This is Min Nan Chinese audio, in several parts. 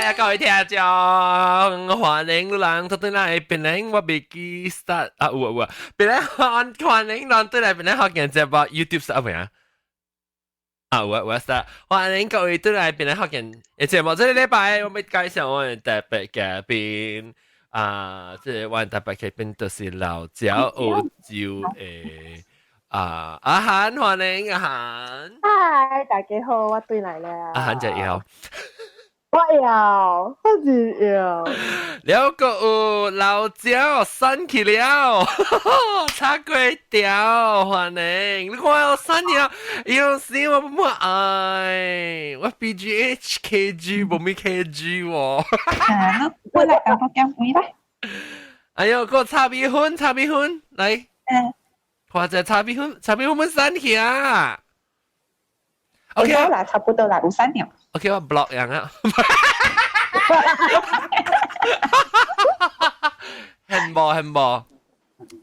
啊，各位聽眾，歡迎你人轉來檳榔，我袂記 start 啊，有啊有啊，檳榔歡迎人轉來檳榔福建節目 YouTube 上面啊。啊，有啊有啊 start，歡迎各位轉來檳榔福建的節目。這個禮拜我欲介紹我的特別嘉賓啊，這個我的特別嘉賓就是老蔦澳洲的啊，阿韓，歡迎阿韓。嗨，大家好，我轉來啦。阿韓就會。我會，我真會。了閣有老蔦散去了，炒粿條，歡迎！你看我散了，有時我無愛，我 BGH KG 無咪 KG 喎。啊，我來講我減肥啦。哎喲，閣炒米粉，炒米粉，來。嗯。看者炒米粉，炒米粉們散去啊。 OK 啦，差不多啦，有散了。 OK，我 block 人啊。很無很無，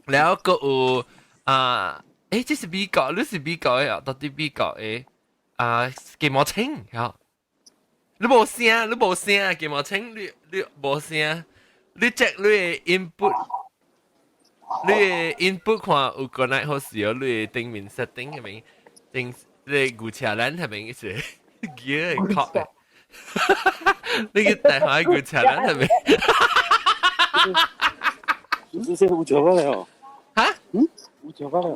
了閣有啊，欸，這是美國，你是美國的啊？到底美國的啊？雞毛青，吼，你無聲，你無聲，雞毛青，你你無聲，你 check 你的 input，你的 input 看有 connect 好勢哦，你的頂面 setting 係咪？頂你牛車蘭係咪一個gear 的靠的？你個大海牛車蘭係咪？這些有食過了？哈？嗯？有食過了？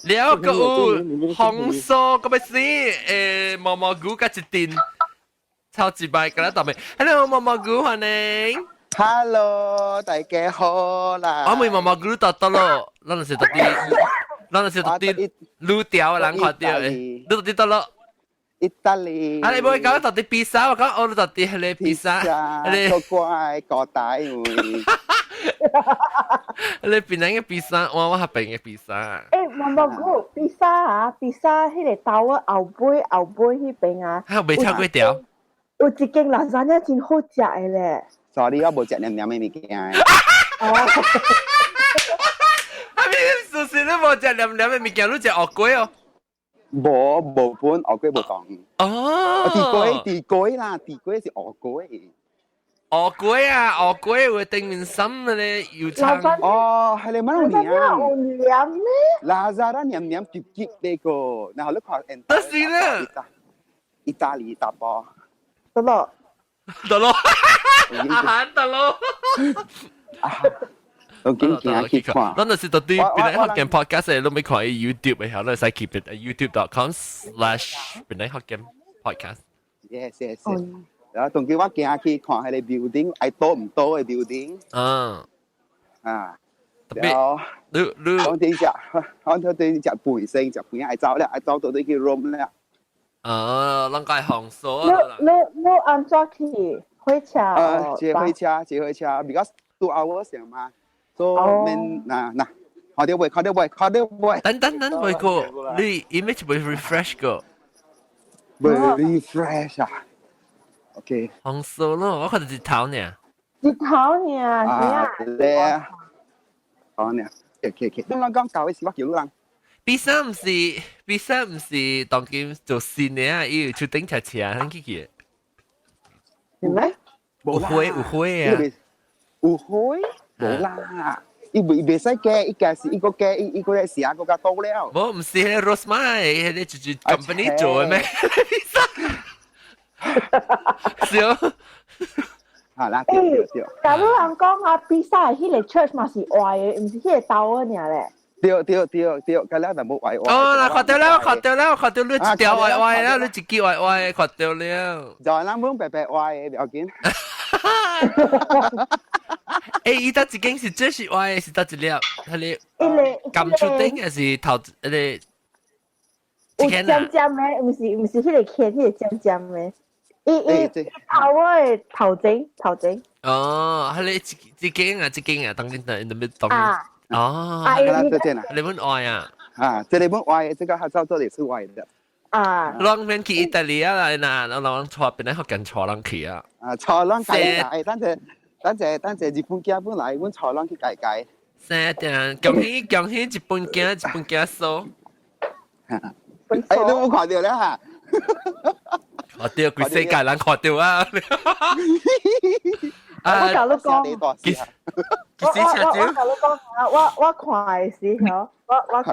了閣有紅酥閣欲死，欸，毛毛菇佮一陣，超一擺佮咱特別。Hello，毛毛菇歡迎。 Hello，大家好啦。我問毛毛菇佗佗囉，咱就是佗佇，咱就是佗佇路條的人看著的，你佗佇佗囉？意大利。啊！你無講佗佇披薩，我講我佗佇彼個披薩，彼個乖個大位。你檳榔的披薩，我我較平的披薩。欸，毛毛菇披薩啊，披薩彼個頭後尾後尾彼邊啊。還有袂炒粿條？有一間拉沙捏真好食的咧。 Sorry，我無食黏黏的物件。哦。係咪事實你無食黏黏的物件，你食芋粿哦？無無本芋粿無講。哦。地粿地粿啦，地粿是芋粿。芋粿啊，芋粿有頂面心的咧，油葱。哦，係你乜嘢啊？有黏咩？拉扎拉黏黏結結呢個，然後你看，得是啦。意大利大波。得咯。得咯。阿韓得咯。我緊行去看。咱就是佗佇檳榔福建 podcast，攏欲看伊 YouTube 的，咱會使 keep it youtube.com/檳榔福建 podcast。 Yes. 然後當佢我行去看彼个 building，愛倒毋倒的 building。啊。特別，你你。我哋食，我哋食飯先，食飯愛走了，愛走到底去 Rome 了。啊，咱該紅酥。你你你按怎去？火車？坐火車，坐火車，because 2 hours 嘛。所以免嗱嗱，看著未？看著未？看著未？等等等，未過，你 image 未 refresh 過？未 refresh 啊？OK。紅酥咯，我看著一頭爾。一頭爾，是啊。咧，好爾，OK OK。你講講舊的時我叫你人。比賽毋是，比賽毋是當今做新的啊，伊有出頂車車，很記得。是咩？有花有花啊！有花？無啦，伊袂袂使加，伊加是伊個加，伊伊個時啊，閣較多了。無，毋是彼個 Rosmah，彼個就是 company 做的咩？是哦。好啦，對對對。假如人講啊，比賽彼個 church 嘛是壞的，毋是彼個島爾咧。對對對對，佢咧就冇壞壞。哦，嗱，看著了，看著了，看著你一條壞壞啦，你一支壞壞，看著了。就係咱本白白壞的，不要緊。欸，伊佗一間是這是壞的，是佗一粒？彼个甘出頂還是頭彼个？有尖尖的，毋是毋是彼个鉗，彼个尖尖的。伊伊頭的頭前頭前。哦，彼个一一間啊，一間啊，當今在 in the middle。啊。哦，啊，你們愛啊？啊，這裡本歪，這個還照這裡是歪的。啊，攏免去意大利啊啦，嗱，攏攏坐邊咧福建坐人去啊。啊，坐人改改，等陣等陣等陣日本囝本來，阮坐人去改改。生定，恭喜恭喜，日本囝日本囝數。哎，你冇看著了哈？看著規世界人看著啊！我共你講，其實我共你講啊，我看的時候，我共一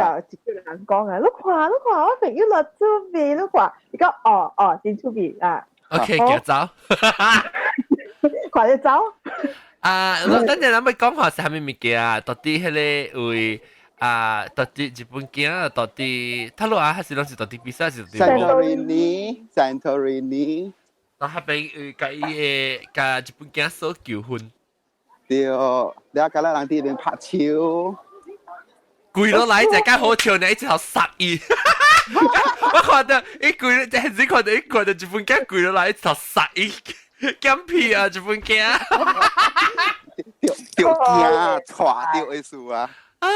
個人講啊，你看你看，我朋友落趣味，你看，伊講哦哦，真趣味啊。 OK，繼走。看著走。啊，等陣咱欲講話是啥物物件啊？到底彼个位啊，到底日本囝，到底他落啊，還是攏是到底比賽是到底 Santorini，Santorini。到彼邊共伊的共日本囝所求婚。對，了共咱人佇彼邊拍手。跪落來就較好笑呢，一頭殺伊。我看著伊跪，這是看著伊看著日本囝跪落來，一頭殺伊，減屁啊！日本囝。著著驚，𤆬著的事啊！啊！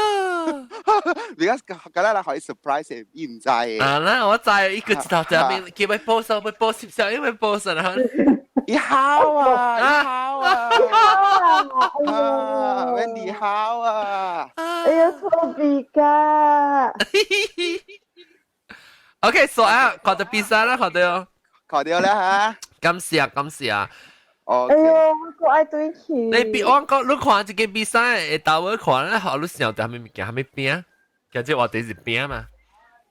而家今日來予伊 surprise，伊毋知的。啊，那我知，伊個一頭在面叫欲報數，欲報攝像，因為報數然後。伊好啊，伊好啊，啊，Wendy 好啊。哎呀，錯別噶。 OK，所以看著比賽啦，看著。看著啦嚇。感謝啊，感謝啊。哦。哎喲，我愛轉去。你比我講，你看這個比賽會到尾看咧，好，你想著啥物物件，啥物餅？其實話題是餅嘛。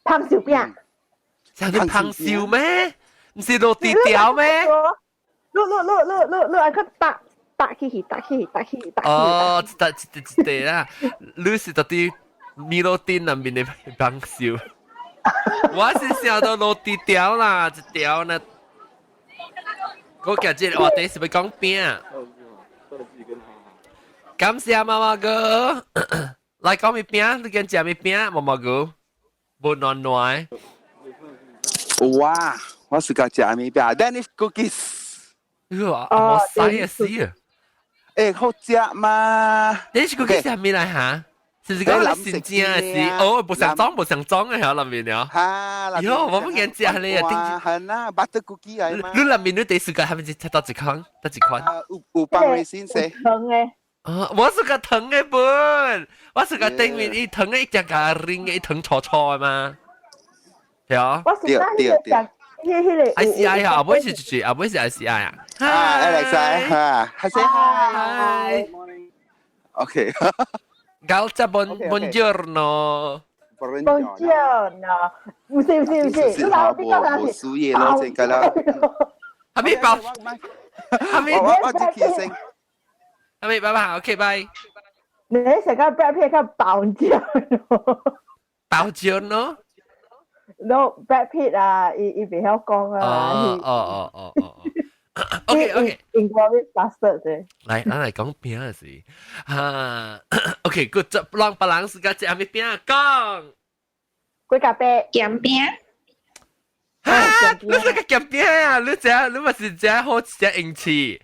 胖燒餅。啥物胖燒咩？毋是落地條咩？你你你你你你愛去搭搭起去，搭起去，搭起去，搭起。哦，一塊一塊一塊啦。你是到底米洛丁那邊的胖燒？我是想著落地條啦，一條呢。我今日話題是欲講餅。感謝媽媽哥，來講物餅，你敢食物餅？媽媽哥，無暖暖。有啊，我是個食物餅，Danish cookies。哇，冇使啊死啊！欸，好食嘛？Danish cookies 係咩來嚇？是不是講新正的是？哦，無相裝無相裝的喺裏面了。哈，喲，我不敢食咧啊！係啦，butter cookie 來嘛。你裏面你第四個係咪食到一款？得一款？有放 raisin 先。糖的。啊，我是個糖的本，我是個頂面伊糖的一隻個拎的，伊糖粗粗的嘛。對啊。我是那個食，彼彼個。 I C I 啊，後尾是一後尾是 I C I 啊。啊，Alex 哈，hi hi。 OK。 Galcia buongiorno。 Buongiorno。毋是毋是毋是，你老你講啥無輸嘢咯，這個啦。還沒包，還沒。我這起身。還沒，拜拜，OK，拜。你成個 Brad Pitt 個爆椒。爆椒喏。 No，Brad Pitt 啊，伊伊袂曉講啊。哦哦哦哦哦。OK OK。 Inglourious Bastard 啫。來，咱來講餅的是，啊，OK，good，這讓別人自家食啥物餅講。龜咖啡。鹹餅。哈！你這個鹹餅啊，你食，你嘛是食好食英氣。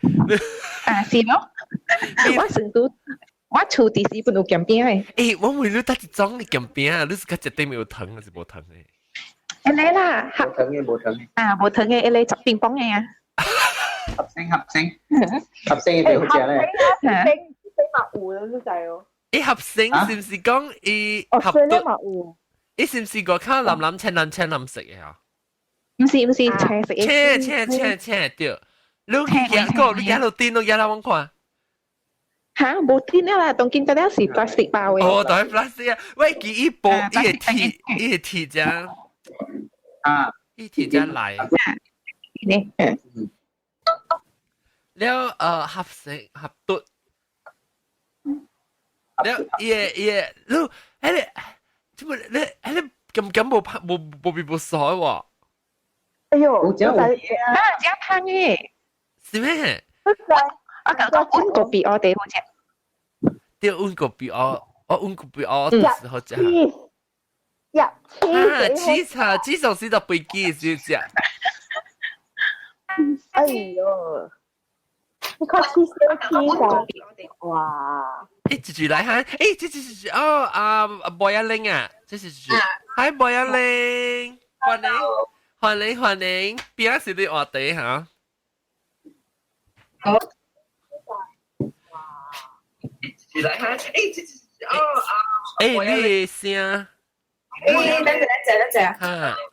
啊，是咯。我成都，我厝佇時本有鹹餅的。欸，我問你佗一種的鹹餅啊？你是較食頂面有糖還是無糖的？會來啦，無糖的，無糖的。啊，無糖的，彼个十冰棒的啊。合成合成，合成的好食咧。合成合成嘛有，你知哦。欸，合成是毋是講伊合得嘛有？伊是毋是個較藍藍青藍青藍色的啊？毋是毋是青色的。青青青青對。你去過，你行路頂，你行來往看。嚇，無頂了啦，當今得了是 plastic 包的。哦，當 plastic 啊！喂，記伊包，伊會鐵，伊會鐵這啊，伊鐵這來。呢，嗯。了，合成合嘟。了，伊個伊個，你，彼个，這麼你，彼个咁咁無拍無無變無傻喎。哎喲，有食有啊，食香的。是咩？我講講溫個比我哋好食。對，溫個比我，我溫個比我的時候食。呀，啊，cheese 啊，cheese 是到飛機時食。哎喲，你看 cheese cheese 啊，哇！欸，一句來哈，欸，這這這哦啊，博雅玲啊，這是句，嗨，博雅玲，歡迎，歡迎，歡迎，邊是你話題哈？好。來哈，欸，這這哦啊，欸，你的聲，欸，等陣等陣等陣，哈，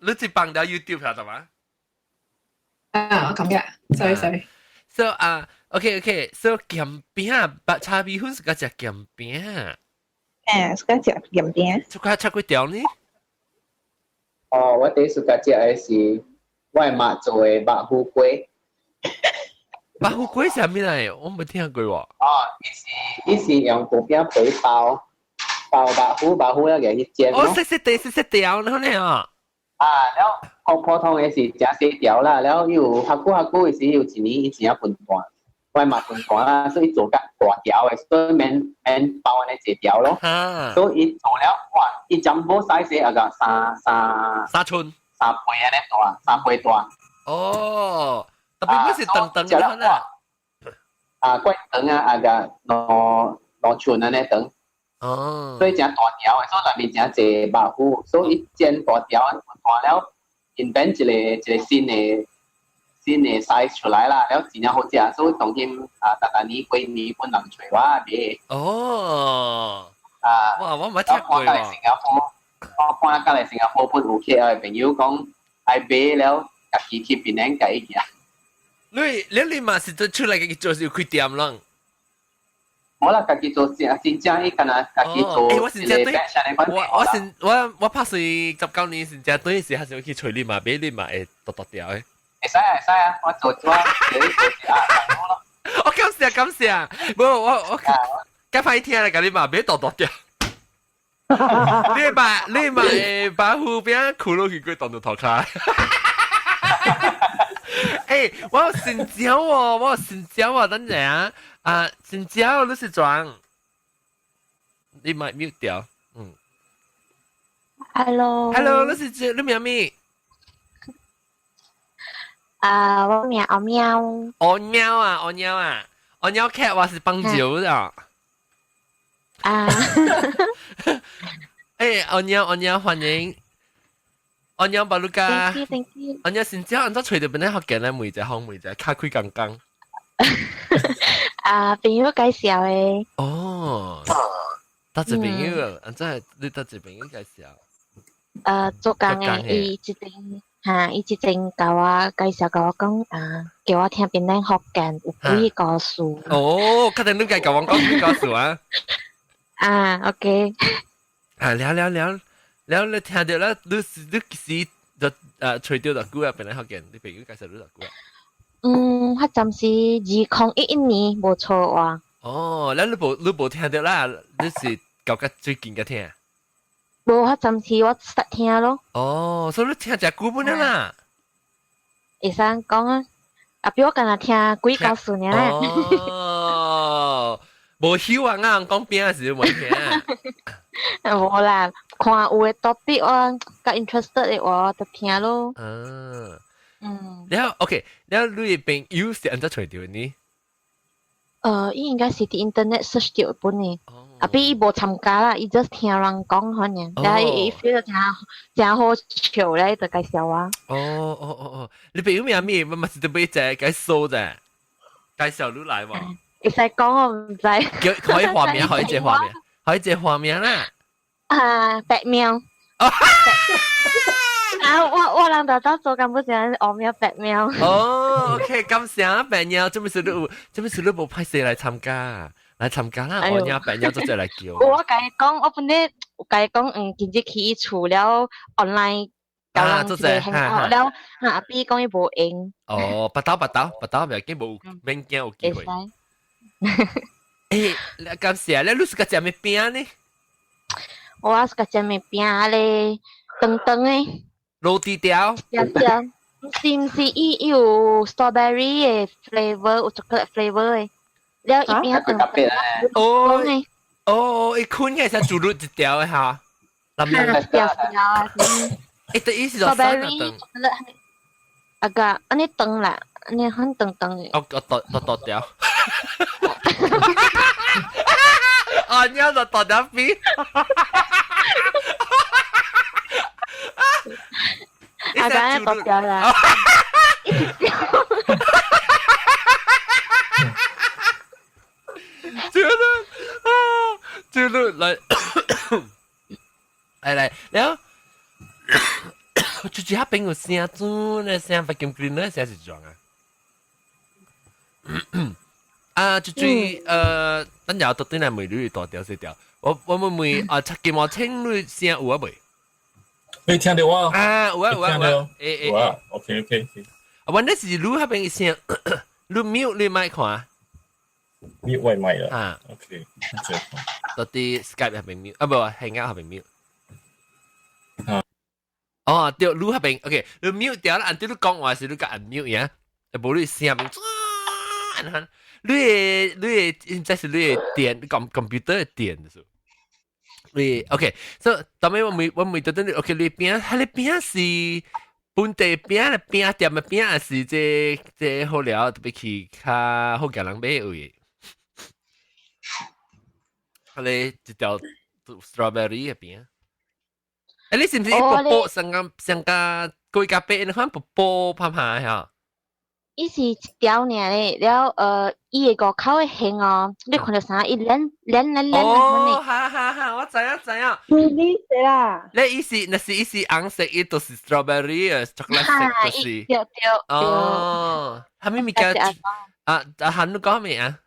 你這放到 YouTube 曉得嗎？啊，我感覺，sorry sorry。 So 啊，OK OK，so 鹹餅，白茶米粉是個食鹹餅。誒，是個食鹹餅。這個吃幾條呢？哦，我第一次食的是我的媽做的肉脯粿。肉脯粿是啥物來？我沒聽過喎。哦，伊是用薄餅皮包包肉脯，肉脯了個去煎哦，細細地細細條呢啊。啊，了普普通的是誠細條啦，了又較久較久的時有一年伊真正分大，我嘛分大啦，所以做較大條的，所以免免包按呢一條咯。所以伊做了，哇！伊全部 size 啊個三三 3寸，三倍按呢大，3倍大。哦，特別不是長長的啦。啊，怪長啊，啊個2寸按呢長。哦。所以誠大條的，所以內面誠濟肉脯，所以伊煎大條大了，invent 一個新的 size 出來啦，了真正好食，所以當今啊，逐逐年過年本人揣我買。哦。啊！哇，我沒聽過喎。新加坡，我搬過來新加坡，本有客的朋友講愛買了，家己去檳城共伊寄。你嘛是做出來家己做是有開店咯？無啦，家己做真真正伊敢若家己做。欸，我真正對，我拍算19年真正對時，還是去揣你嘛，買你嘛會獨獨條的。會使啊，會使啊，我做我叫你做一啊，咯。我感謝感謝，無我較歹聽啦，共你嘛買獨獨條。你嘛會把虎餅箍落去，過當做頭殼。欸，我有新椒哦，我有新椒啊，等陣啊，啊，新椒你是裝，你咪 mute 掉，嗯。 Hello。 Hello，你是你名咩？啊，我名阿喵。阿喵啊，阿喵啊，阿喵 cat 我是幫酒的。啊。欸，阿喵阿喵歡迎。阿娘巴魯卡， Thank you，thank you。阿娘先知按怎揣著本來福建咧，問者好問者，較開講講。啊，朋友介紹的。哦，搭一朋友，按怎你搭一朋友介紹？做工的，伊一陣哈，伊一陣共我介紹，共我講啊，叫我聽檳城福建有幾個事。哦，確定你家共我講幾個事啊？啊，OK。啊，了了了。了，你聽著啦，你你幾時就揣著偌久啊？檳城福建，你朋友介紹你偌久啊？嗯，我暫時2011年無錯話。哦，了你無聽著啦？你是搞較最近才聽？無，我暫時我實聽咯。哦，所以你聽誠久本啦。會使講啊，啊，比我干焦聽鬼故事爾。哦，無希望啊！講餅時無聽。無啦，看有的 topic 我較 interested 的話，我就聽咯。嗯。嗯。了 OK，了你的朋友是按怎揣著呢？伊應該是佇 internet search 著本的。啊，比伊無參加啦，伊 just 聽人講可能，然後伊 feel 誠誠好笑咧，就介紹我。哦哦哦哦，你朋友名咩？嘛是特別隻解數啫，介紹你來喎。會使講我毋知。叫可以畫面，可以借畫面，可以借畫面啦。啊，白喵。啊，我人豆豆做工不是黑喵白喵。哦，OK，感謝白喵，這麼是你有，這麼是你無派誰來參加？來參加啦！我喵白喵做這來叫。我共伊講，我本來共伊講，嗯，今日去伊厝了 online 教人一個 hang out 了，哈，比講伊無閒。哦，巴豆巴豆巴豆，袂緊無免驚有機會。欸，感謝你，你是個食咩餅呢？我是個食咩餅咧？長長的。螺絲條。條條，毋是毋是，伊有 strawberry 的 flavour，有 chocolate flavour 的。了伊餅長長。哦哦，伊捆起來像豬肉一條的哈。哈，一條條啊。欸，對，伊是 strawberry chocolate。啊個，按呢長啦，按呢很長長的。哦，我剁剁剁掉。啊！你要剁掉邊？啊，咁樣剁掉啦。一直掉。覺得啊，覺得來，來來，然後就是遐邊有聲轉咧，聲 vacuum cleaner 聲是怎啊？啊，就最等陣我特登來問你大條細條，我問問啊，七金毛青你聲有啊未？你聽到我？啊，有啊有啊有啊，欸有啊，OK OK。啊，阮那是你彼邊聲，你 mute 你麥看。 mute 我麥啦。啊，OK。到底 Skype 彼邊 mute，啊，無，Hangout 彼邊 mute。哦，對，你彼邊，OK，你 mute 掉啦，按對你講話時你共按 mute 呀，無你聲變，你的這是你的電，computer 的電就是。你 OK，所以當尾我問到你，OK，你餅，彼个餅是本地餅的餅店的餅，還是這好料特別去較好共人買位？彼个一條 strawberry 的餅。欸，你是毋是薄薄上個上個規家白那款薄薄胖胖的？伊是一條爾咧，了伊的外口的形哦，你看著啥？伊連連連連哦，哈哈哈，我知影知影。朱麗啦。你伊是，若是伊是紅色，伊就是 strawberry 的 chocolate 色，就是。對對對。哦，啥物物件？啊啊，喊你講咩啊？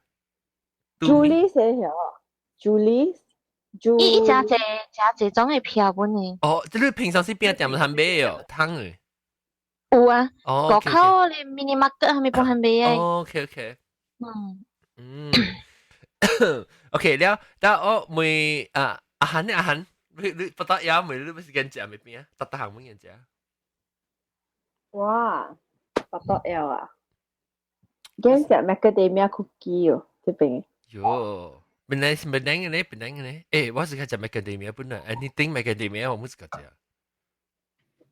朱麗色曉，朱麗。伊伊誠濟誠濟種的票本呢。哦，這你平常時餅店通買哦，通的。有啊，外口咧 mini market 啥物攏通買的。 OK OK。嗯。OK 了，但我問啊阿韓阿韓，你不得也問你欲時間食咩餅？逐逐項物件食。哇，不得了啊！今食 macadamia cookie 哦，這邊。喲，本來是本來嘅咧，本來嘅咧。欸，我是較食 macadamia 本來，anything macadamia 我冇是較食。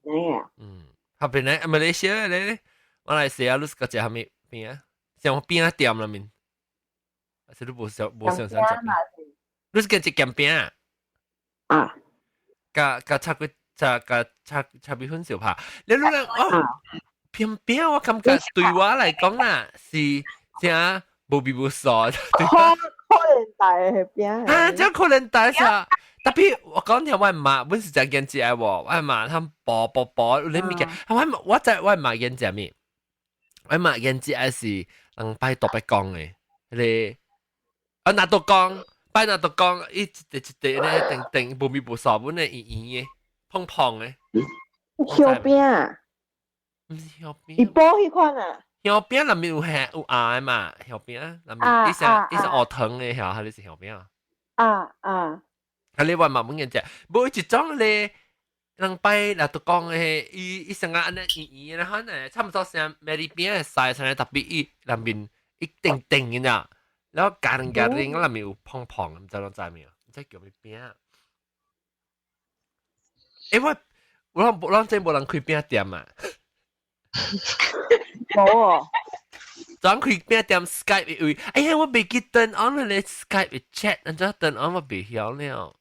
哪啊？嗯，他本來馬來西亞咧，馬來西亞你是較食啥物餅？像餅店內面，還是你無想想食？你是講食鹹餅啊？佮佮炒粿炒佮炒炒米粉燒拍，你咧哦，餅餅我感覺對我來講啦，是誠無味無素。可能大的餅。啊，這可能大啥？特別我講聽我媽，阮是誠堅食的無，我媽他們薄薄薄，你物件，我知我媽堅食物，我媽堅食的是人拜特別講的，彼個啊拿督公，拜拿督公，伊一塊一塊咧，定定無味無素，阮的圓圓的，胖胖的。香餅。毋是香餅。伊包彼款啊？香餅內面有餡有餡的嘛？香餅內面伊是烏糖的，曉，還是香餅啊？啊啊！啊！你話嘛冇人食，無一種咧，人拜拿督公的，伊成個按呢圓圓的，可能差不多像米餅的 size，特別伊內面一定定的呢，然後夾零夾零，內面有胖胖，毋知攏知未？毋知叫咩餅？欸，我攏真無人開餅店啊！無哦。昨開餅店 Skype 位，哎呀，我袂記 turn on 咧 Skype 的 chat，按怎 turn on 我袂曉了。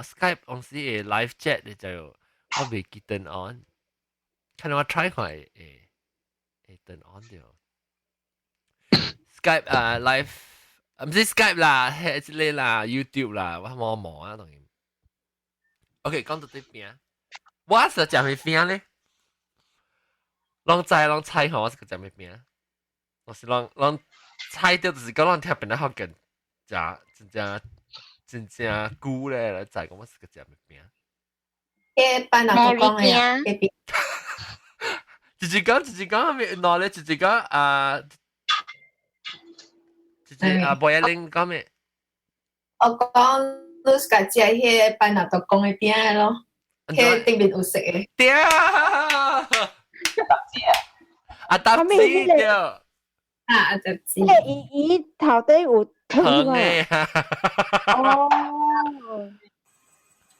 Skype 有時會 live chat 你就我袂記 turn on，看我 try 看會 turn on 著。Skype 啊 live，毋是 Skype 啦，係這個啦，YouTube 啦，我摸摸啊當然。OK，講到這邊，我是食咩餅咧？攏知攏猜吼，我是食咩餅？我是攏猜著，就是講攏聽本來好近，食真正真正久咧來知講我是個食咩餅。彼班人都講的啊，彼邊。一講一講，後面喏咧，一講啊，一啊，無一玲講咩？我講你是家食彼個班拿督公的餅咯，彼頂面有色的。對啊，啊，搭子對。啊，啊，搭子。彼個伊頭底有糖的。哦。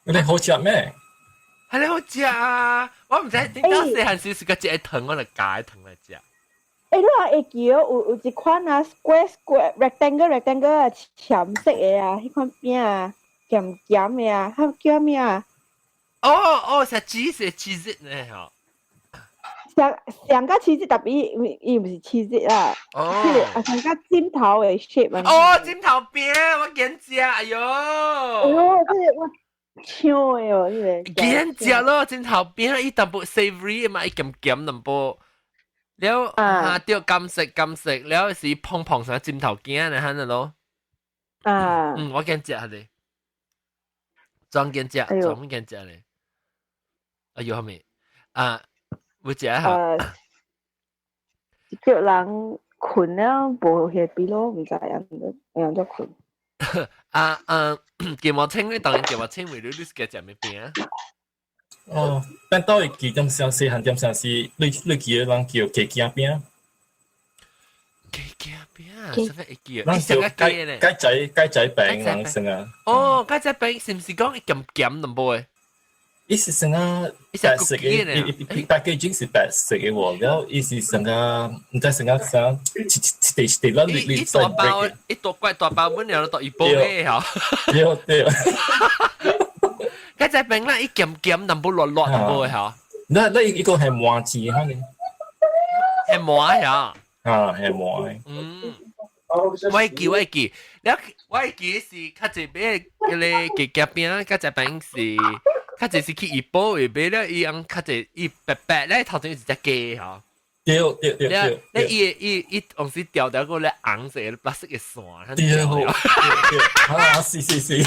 你好食咩？係你好食啊！我毋知點解細漢時是個食糖，我就加糖來食。欸，你也會記哦？有一款啊，square square rectangle rectangle 啊，淺色的啊，彼款餅啊，鹹鹹的啊，它叫咩啊？哦哦，是 cheese cheese 呢吼。上上個起司特別，伊毋是起司啦。哦。彼個啊，像個枕頭的 shape 啊。哦，枕頭餅，我見食，哎喲。哎喲，這個我。搶的哦，彼個。見食咯，枕頭餅伊淡薄 savory 嘛，伊鹹鹹淡薄。了啊，對，甘食甘食，了是碰碰上枕頭餅呢，漢咯。嗯，我見食下咧，裝見食，裝見食咧。哎呦，後面啊，有食下。叫人睏了無彼比咯，毋知按按怎睏。啊啊，芥末青你當然芥末青，為你你是食啥物餅？哦，但到會記點啥細漢點啥是，你記得人叫雞仔餅？雞仔餅，啥物會記？人叫雞仔餅人成啊。哦，雞仔餅是毋是講鹹鹹淡薄的？伊是成啊白色嘅，伊 packaging 是白色嘅喎，然後伊是成啊，毋知成啊啥，一一一一粒粒一大包，一大塊大包，滿了都一包嘅嚇。對對。雞仔餅啦，伊鹹鹹淡薄辣辣淡薄嘅嚇。那伊個係麻糍哈呢？係麻嚇。啊，係麻的。嗯。我會記，我會記，了我會記是較濟買彼個雞仔餅，雞仔餅是。較濟是去怡保會買了，伊用較濟伊白白咧，頭前是隻雞吼。對對對對。咧伊伊伊當時掉掉個咧紅色的白色的線。對對對。啊，是是是。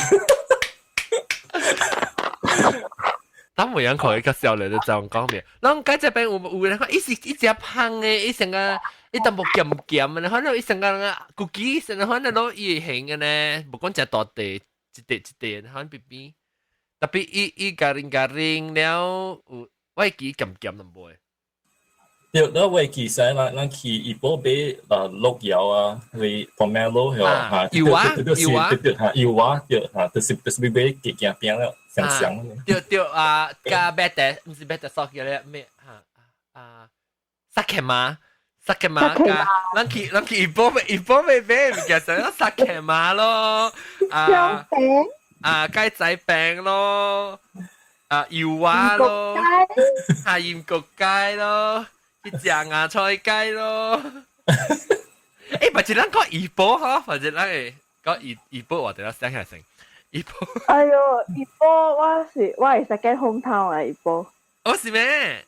咱每樣看伊較少年就這樣講咩？咱雞仔餅有有人講，伊是一隻胖的，伊成個伊淡薄鹹鹹的，反正伊成個古雞，成個反正攏伊會型的呢，無講食大塊，一塊一塊，反正邊邊。特別伊伊garing garing 了，有我會記鹹鹹淡薄的。對，我會記使咱咱去怡保買啊鹿柚啊，去 pomelo 係嚇，柚啊柚啊，對嚇柚啊對嚇，就是買雞仔餅了，相相。對對啊，加白的，毋是白的燒起來咩嚇啊，沙琪瑪，沙琪瑪加，咱去怡保買怡保買買物件，啥沙琪瑪咯，啊。啊，雞仔餅咯，啊，油蛙咯，啊，鹽焗雞咯，去食芽菜雞咯。欸，或者咱講怡保嗬，或者咱會講怡怡保，我哋咧想下先。怡保。哎喲，怡保我是我係 second hometown 啊，怡保。哦，是咩？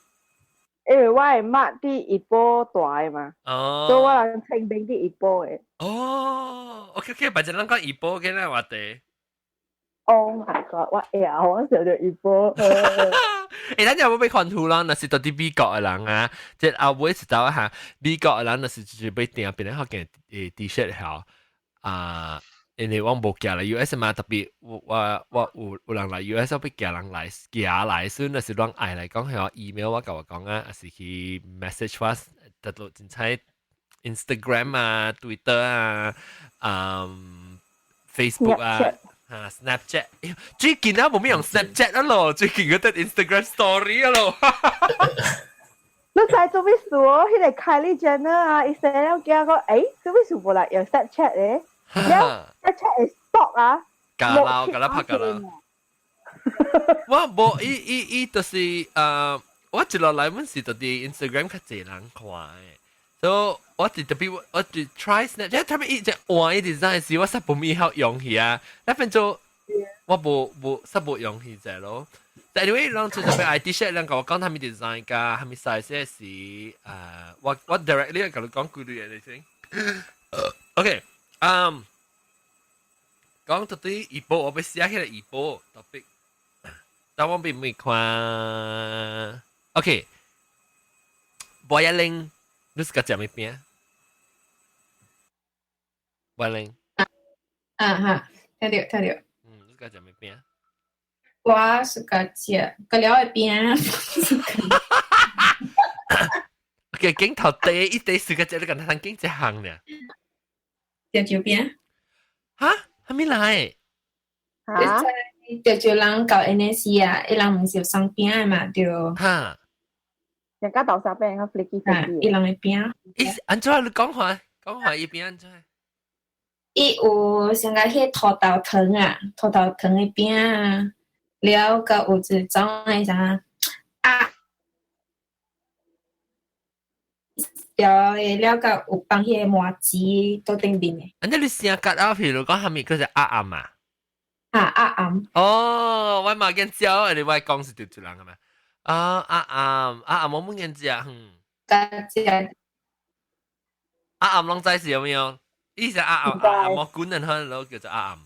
因為我的媽佇怡保大的嘛，所以我人清明佇怡保的。哦，OK OK，或者咱講怡保嘅咧話題。 Oh my god！我會啊，我想著怡保。欸，咱有無欲看圖啦？若是到佇美國的人啊，即後尾是走下美國的人，若是就是欲訂變咧學件誒 T-shirt 吼啊，因為我無寄來 US 嘛，特別我我我有有人來 US 我欲寄人來寄來，所以若是攏愛來講，係 email 我共我講啊，抑是去 message 我，得到凊彩 Instagram 啊、Twitter 啊、嗯 Facebook 啊。啊，Snapchat，最近啊，無咩用 Snapchat 啊咯，最近嗰得 Instagram Story 啊咯。你知做咩事哦？彼個 Kylie Jenner 啊，伊生了囝講，欸，做咩事無來用 Snapchat 咧？了 Snapchat 會 stop 啊！加啦，加啦拍加啦。我無，伊伊伊就是呃，我一落來阮是就佇 Instagram 較濟人看的，所以我直特別我直 try Snapchat，特別伊只換伊 design 時，我實無咪曉用去啊，那變做我無無實無用去者咯。但 anyway，人就特別 ID shirt，人共我講啥物 design 加啥物 size 是呃，我我 directly 共你講幾類嘅先。OK，嗯，講到底怡保，我欲寫起來怡保 topic，但我並未看。OK，博一玲，你是個食啥物餅？博一玲。啊哈，聽著聽著。嗯，你是個食啥物餅？我 suka 食閣了的餅。 OK，鏡頭第一第四個食，你敢通揀一項呢？潮州餅。哈？啥物來？哈？潮州人到 NSC 啊，伊人毋是有送餅的嘛，對。哈。人家豆沙餅較 flaky flaky。伊人的餅。伊按怎你講話？講話伊餅按怎？伊有像個彼土豆糖啊，土豆糖的餅啊，了閣有一種的啥啊，了的了閣有放彼個麻糬佇頂面的。按呢你聲割啊，譬如講啥物叫做鴨仔嘛？啊阿暗。哦，我嘛見食，你我講是潮州人係咪？啊阿暗阿暗我冇見食，嗯。食。阿暗攏知是有沒有？伊是阿暗阿暗，我管人可能都叫做阿暗。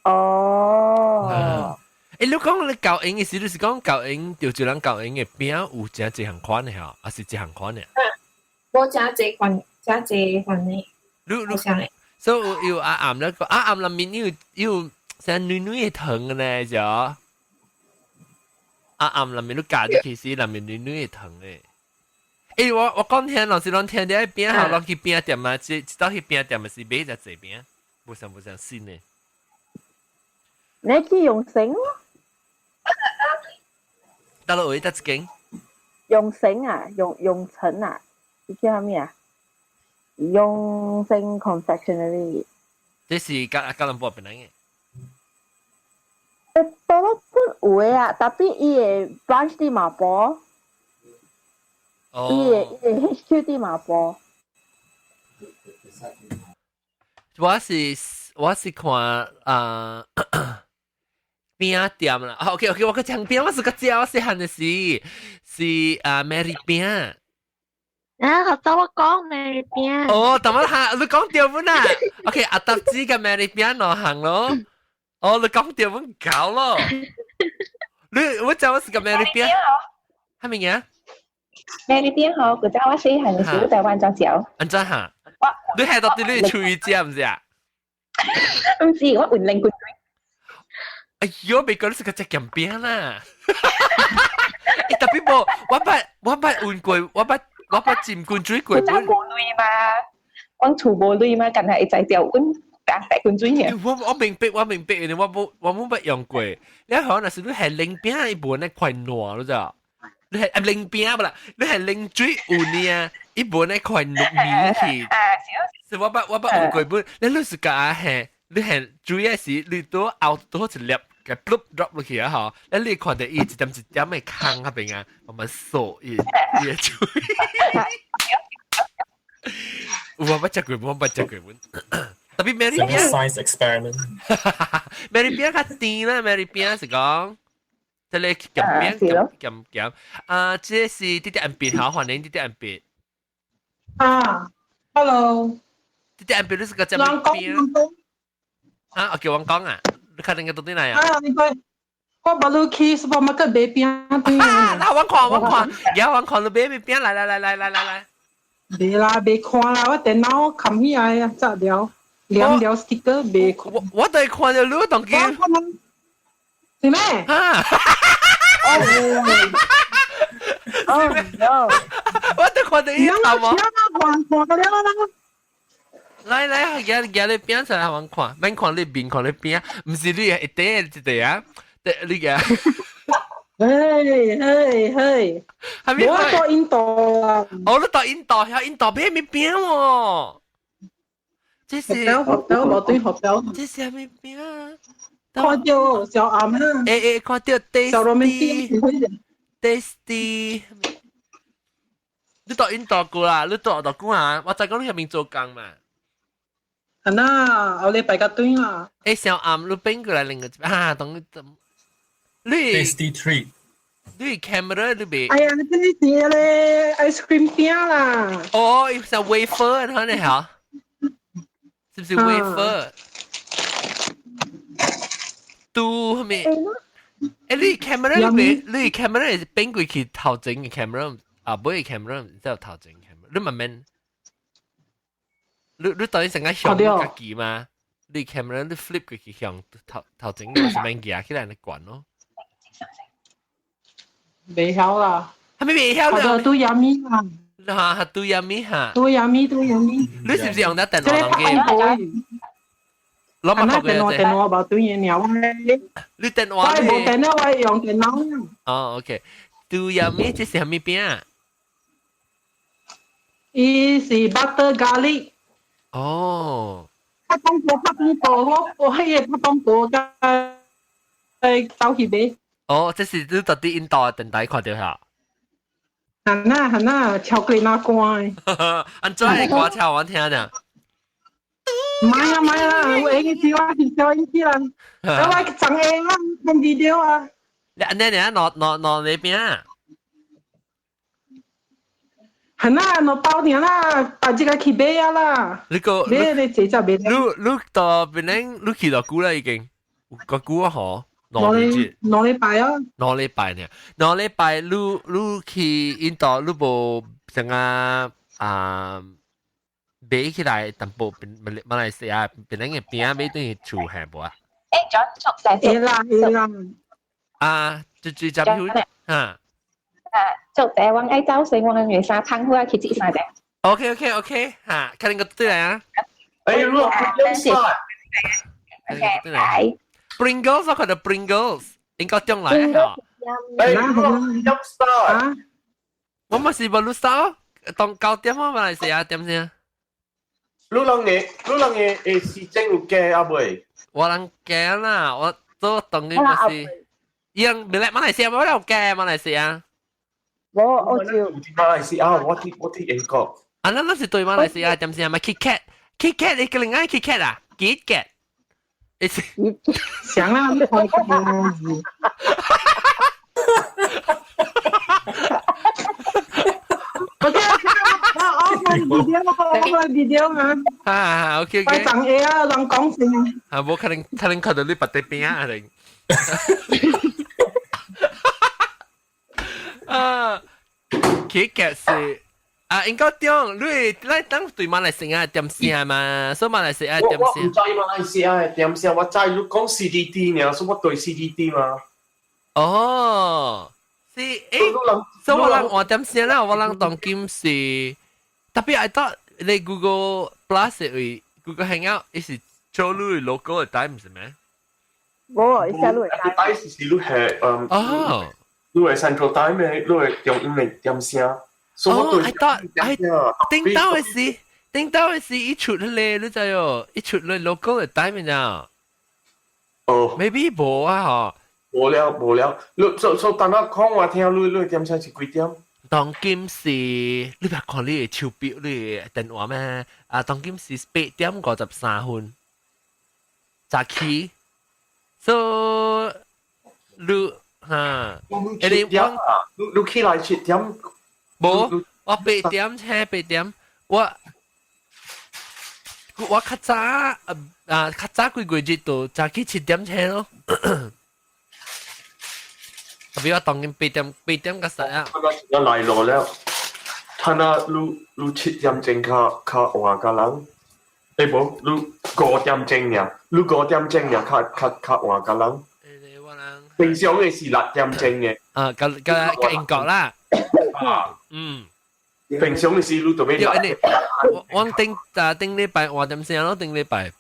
哦。欸，你講你教英嘅時，你是講教英潮州人教英嘅餅有誠濟項款的吼，還是一項款的？無誠濟款，誠濟款的。你你，所以有阿暗咧，阿暗內面有有像軟軟的糖的呢，就阿暗內面你夾入去時，內面軟軟的糖的。欸，我我講聽，老是攏聽著餅吼，攏去餅店啊，這這到去餅店是買誠濟餅，無像無像新的。你去用繩咯？到落位得一間？用繩啊，用用層啊，你叫啥物啊？用成 confectionery。這是吉吉隆坡邊來嘅？欸，多倫本有的啊，tapi 伊的 branch 佇麻坡。哦。伊的伊的 HQ 佇麻坡。我是我是看啊。餅店啦，OK OK，我個講餅，我是個食，我細漢的時是啊 Mary 餅。啊，頭先我講 Mary 餅。哦，等我下，你講對本啊？OK，阿達子佮 Mary 餅兩項咯。哦，你講對本搞咯。你我知我是個 Mary 餅。係咪啊？Mary 餅好，古早我細漢的時候台灣怎食？按怎哈？你係到底你廚藝食毋是啊？毋是，我雲冷滾水。哎喲，美國你是個食鹹餅啦！欸，特別無，我捌我捌問過，我捌我捌浸滾水過。古早無鐳嘛，阮厝無鐳嘛，干焦會才調阮白白滾水爾。我我明白，我明白，因為我無我無捌用過。你可能是你係冷餅，伊無那塊爛，你知道？你係啊冷餅不啦？你係冷水有呢？伊無那塊糯米去。是我捌我捌問過本，你你是甲係你係主要是你都熬多一粒。嘅 bloop drop 落去啊！嗬，你看到伊一點一點的空那邊啊，慢慢掃伊伊的嘴。我捌食過，我捌食過本。特別 Mary 餅。 Science experiment。 Mary 餅較甜啦，Mary 餅是講，這個鹹餅鹹鹹鹹。啊，這個是弟弟安別，好歡迎弟弟安別。啊，Hello。弟弟安別，你是個食咩餅？啊，我叫我講啊。你看那個到底來啊？啊，你看，我捌去 supermarket 買餅對。啊，那我看我看，而我看你買咩餅？來來來來來來來。袂啦，袂看啦，我電腦冚起來啊，紮了，黏了 sticker 袂看。我我都看到你當機。是咩？啊！哦，我都看到伊頭毛。看看了啦。來來，舉舉你餅出來，我看，免看你面，看你餅，毋是你一塊一塊啊，你個。嘿嘿嘿，係咪？我到印度啊！哦，你到印度，遐印度買咩餅喎？這是學到無對學到。這是啥物餅啊？看到小暗啊！欸欸，看到 tasty tasty。你到印度過啦？你到到久啊？我知講你遐邊做工嘛。係啦，後禮拜個對啦。欸，小暗，你變過來另個啊？當你 Tasty treat。你 camera 你別。哎呀，你這是咧 ice cream 餅啦。哦，伊是 wafer，可能嚇，是不是 wafer？拄啥物？欸，你 camera 你別，你 camera 是變過去頭前嘅 camera，啊，尾嘅 camera，然後頭前 camera，你慢慢。你你等於成個向家己嘛？你 camera 你 flip 過去向頭頭前，是免舉起來你關咯。袂曉啦。係咪袂曉啦？都 yummy 啦。哈，都 yummy 哈。都 yummy，都 yummy。你是唔是用得電腦當機？攞乜電腦電腦無對嘢鳥我。你電話？我無電腦，我用電腦。哦，OK。都 yummy，這是啥物餅？伊是 butter garlic。哦。拍廣告，拍廣告，我我彼个拍廣告，佮走去買。哦，這是你到底印度的電台看著哈？係呐係呐，巧克力那歌。按怎的歌唱我聽者？唔係啊，唔係啦，我應知我是小英知啦，我長英啊，看 video 啊。你你你攞攞攞你邊啊？係啦，攞包年啦，把這個去買啊啦。你個你你這隻買。你你到邊咧？你去到久啦已經，個久啊嗬。兩禮拜啊。兩禮拜呢？兩禮拜你你去印度，你無成啊啊買起來淡薄馬來西亞檳城嘅餅買轉去厝係無啊？誒，轉熟晒。會啦會啦。啊，就就就票嚇。啊，做者我愛走先，我愛三餐好啊，去食三隻。 OK OK OK，嚇，看你個對來啊。哎，如果不用 OK，拜。 Pringles 我看到 Pringles 應該中來啊。哎，如果用晒。我咪是無你燒，當9點啊，馬來西亞點先？你人嘅，你人嘅誒時間有加啊未？我人加啦，我做當然不是。伊人馬來西亞我有加馬來西亞。我我照。馬來西亞，我佇英國。啊，咱咱是對馬來西亞點先啊？咪 Kit Kat，Kit Kat 你個另外 Kit Kat 啊？Kit Kat。想啦，你看個OK，我我 video 我 video 啊。啊，OK OK。快長嘢啊，人講先啊。啊，無可能，可能看到你白底邊啊，定。啊，Kit Kat 是啊，應該點？你咱當對馬來西亞點聲嘛？所以馬來西亞點聲。我唔知馬來西亞點聲，我知你講 CDT 呢，所以我對 CDT 嘛。哦，是誒，所以我人換點聲啦，我人當今是特別 I thought 你 Google Plus 為 Google Hangout，伊是做你 local 嘅 time 是咩？無，伊寫你 time 是你係嗯。哦。你係 Central Time 嘅，你係中央嘅點聲。哦，I thought I 頂到嘅是，頂到嘅是一出咧，你知哦，一出咧 local 嘅 time 呢？哦，maybe 無啊嗬。無了無了，你做做等下講我聽，你你點聲是幾點？當今是你別看你的手錶，你的電話咩？啊，當今是8點53分，早起，所以你哈，你我你起來7點？無，我八點車八點，我我較早啊較早幾個月就早起7點車咯。特別我當今八點八點個時啊。我來落了，他那你你7點鐘較較晚個人，欸無你5點鐘爾，你5點鐘爾較較較晚個人。平常嘅是6點鐘嘅。啊，個個個英國啦。啊，嗯。平常嘅是你特別。我我頂啊頂禮拜換點聲咯，頂禮拜。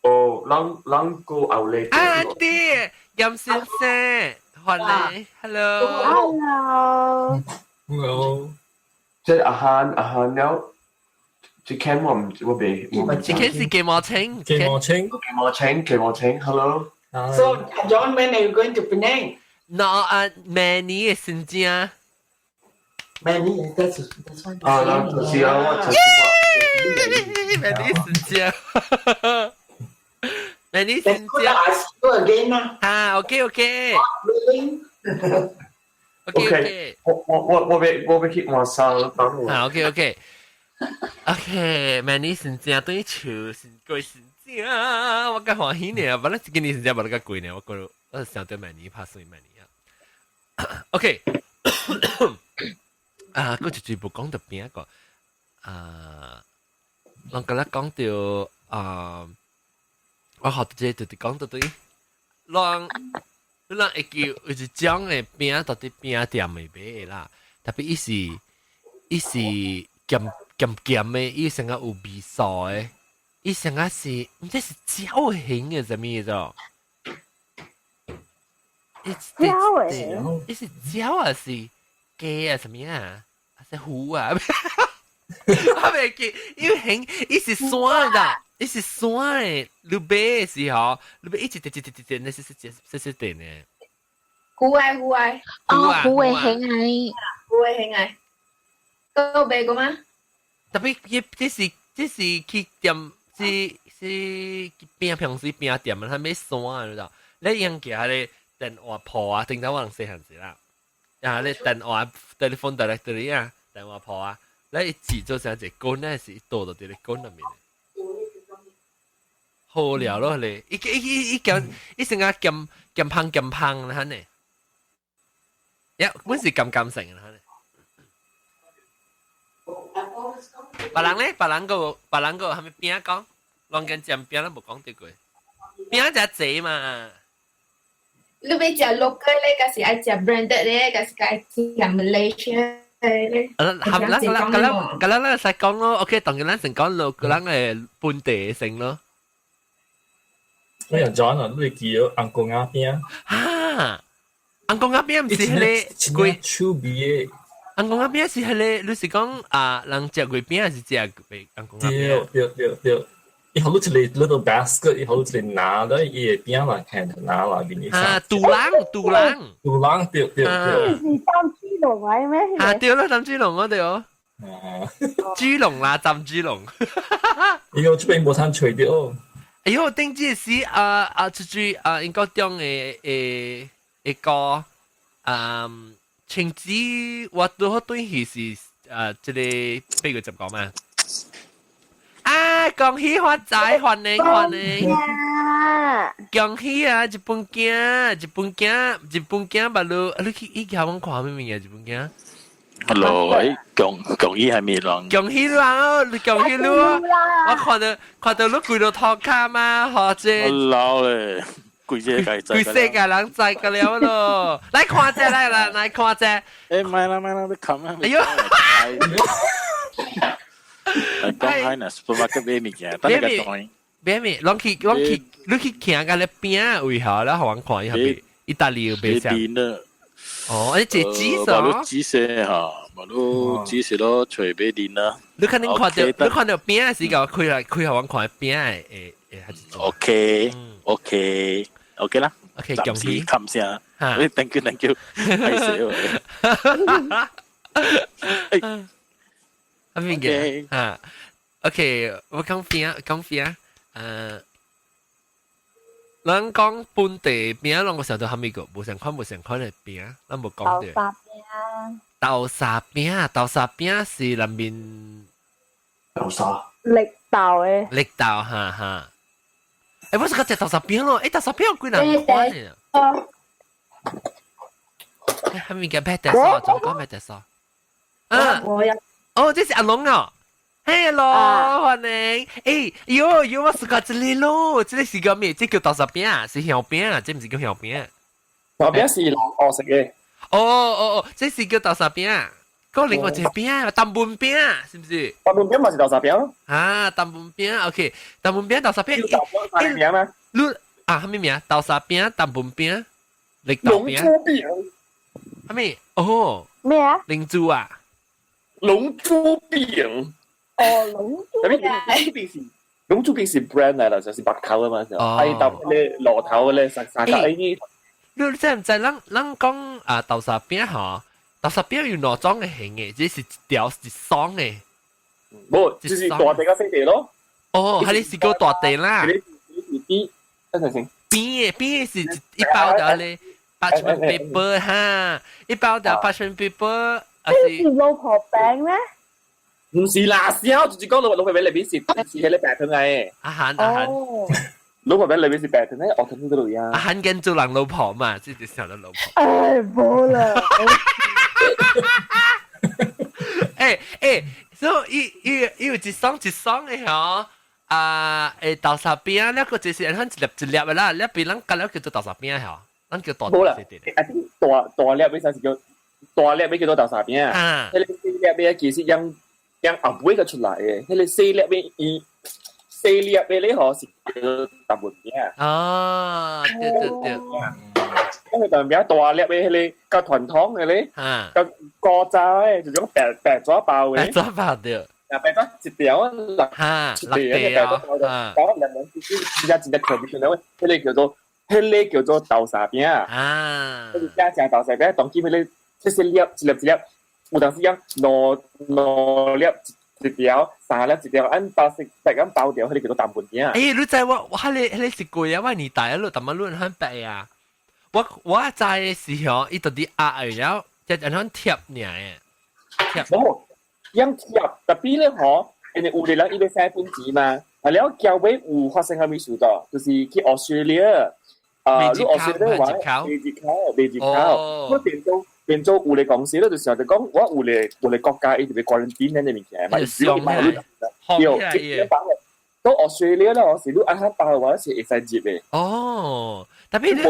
哦，人人過後禮。啊，對，嚴先生。歡迎，hello。 Hello。即係阿漢阿漢了，這 Ken 我唔我未。這 Ken 是雞毛青。雞毛青。雞毛青，雞毛青，hello。 So John, when are you going to Penang? No, 啊，明年嘅先正。明年，that's one. 啊，就是啊，我就是我。明年先正。明年先正。 I see you again 啦。啊，OK OK。 OK OK，我我我我欲我欲去換衫，等我。啊，OK OK。OK，明年先正對笑是過先正，我較歡喜呢。本來今年先正無得較貴呢，我覺得我想對明年拍算明年啊。OK，啊，閣一句無講到邊一個啊，人今日講到啊，我學這就是講到對，人。你人會記有一種的餅，到底餅店會買的啦，特別伊是伊是鹹鹹鹹的，伊成個有味素的，伊成個是毋知是蕉形的啥物的，蕉的，伊是蕉還是雞啊？啥物啊？還是虎啊？我袂記，伊形伊是酸的。伊是酸的，你買的時候，你買一直直直直直，那是是是是點呢？糊愛糊愛，哦，糊的形愛，糊的形愛，都買過嗎？特別伊這是這是去店是是餅平時餅店啊，佢買山啊，你知道？你用其他咧電話鋪啊，頂頭我人細漢時啦，啊，你電話 telephone directory 啊，電話鋪啊，你一字做成一個棍咧，是倒到佇咧棍入面。好了咯，你伊伊伊伊兼伊成日兼兼芳兼芳啦，呢？呀，本是甘甘成啦，呢？別人咧，別人個別人個係咪餅講？攏跟食餅都無講得過，餅食濟嘛。你欲食 local 咧，還是愛食 branded 咧，還是愛食 Malaysia 咧？啊，含咱咱咱咱咱咱使講咯，OK，當然咱先講咯，咱嘅本地性咯。我有 John 啊，你會記得紅公仔餅？啊，紅公仔餅毋是彼个規手味的。紅公仔餅是彼个，你是講啊，人食月餅還是食紅公仔餅？對對對對，伊好似一個 little basket，伊好似一個拿了伊個餅來看拿來給你。啊，肚腩肚腩。肚腩對對對。是浸豬籠嚟咩？啊，對啦，浸豬籠嗰對哦。啊，豬籠啦，浸豬籠。伊個這邊無通揣著。哎喲，頂這時啊啊，出去啊，英國中的的一個嗯，晴子，我拄好對去是啊，這個8月19嘛。啊，恭喜發財，歡迎歡迎！恭喜啊，日本囝，日本囝，日本囝，捌你，你去以前阮看啥物件？日本囝。 Hello，誒，恭恭喜係咪人？恭喜啦，你恭喜你！我看到看到你規個塗跤嘛，或者老咧，規世界規世界人知個了咯。來看者，來來來看者。誒，買啦買啦，你冚啊！哎喲！來講開呢，supermarket 買物件，等你個袋。買物，攏去攏去，你去行個咧餅位下，然後我看伊下邊，意大利有賣啥？哦，你這紫色。馬路紫色哈，馬路紫色咯，揣買電啦。你肯定看到，你看到餅的時候，開來開予阮看餅的，會會還是 OK，OK，OK 啦。 OK，暫時冚聲。誒，thank you，thank you，歹勢喎。啊邊嘅啊？OK，我講餅，講餅，咱講本地餅，攏個想到蝦米個？無相款，無相款的餅，咱無講著。豆沙餅。豆沙餅，豆沙餅是內面豆沙。綠豆的。綠豆，哈哈。欸，我是講食豆沙餅咯，欸，豆沙餅有幾難款的？哦。欸，蝦米叫白豆沙？怎講白豆沙？啊。哦，這是阿龍哦。Hello，歡迎。欸，喲喲，我是講這裡咯，這裡是個咩？這叫豆沙餅，是香餅，這毋是叫香餅。香餅是人學食的。哦哦哦，這是叫豆沙餅。嗰另外一個餅，淡文餅，是毋是？淡文餅嘛是豆沙餅。啊，淡文餅，OK，淡文餅豆沙餅。啥名嗎？你啊，啥物名？豆沙餅、淡文餅、綠豆餅。龍珠餅。啥物？哦。咩啊？龍珠啊？龍珠餅。哦，龍珠餅。龍珠餅是龍珠餅是 brand 來啦，就是白頭啊嘛，哎，豆咧螺頭咧，三三個哎呢。你知毋知？咱咱講啊豆沙餅吼，豆沙餅有兩種嘅形嘅，這是一條一雙嘅。無，就是大塊佮細塊咯。哦，係你是叫大塊啦。你是邊？等陣先。邊嘅邊嘅是一包條咧，parchment paper 哈，一包條 parchment paper。這是老婆餅咩？毋是啦，痟就是講老老婆餅裏邊是是彼个白糖來的。阿韓阿韓。老婆餅裏邊是白糖的，學糖嗰度呀。阿韓跟做人老婆嘛，這就想到老婆。哎，無啦。欸欸，所以伊伊伊有一雙一雙的吼，啊，欸豆沙餅，那個就是按一粒一粒的啦，粒邊咱加了叫做豆沙餅吼，咱叫大無啦，啊，大大粒尾才是叫大粒尾叫做豆沙餅啊，彼個細粒尾其實用用後尾個出來的，彼個細粒尾伊細粒尾咧吼是叫淡文餅。啊，對對對。因為淡餅大粒的彼個較傳統的咧，較古早的，就種白白紙包的。白紙包對。啊，白紙一條六一條白紙包的，包兩兩真正真正特別的，彼個叫做彼個叫做豆沙餅。啊。彼個正正豆沙餅，當今彼個細細粒一粒一粒，有當時講兩兩粒。一條，三粒一條，按包食白咁包掉，佢哋叫做淡半餅。欸，你知我我彼是過啊，我年代啊，你淡仔論很白啊。我知的時候，伊到底壓了，就按樣貼爾嘅。冇，樣貼，特別咧嗬，因為有的人伊欲寫本錢嘛，啊了交尾有發生啥物事到，就是去 Australia，啊，你 Australia 話未入口，未入口，我變做變做有的公司咧，就是就講我有的國家伊就欲 quarantine 咱的物件嘛，只要買你，對，到 Australia 咧，是你按下包的話是會使入的。哦，特別你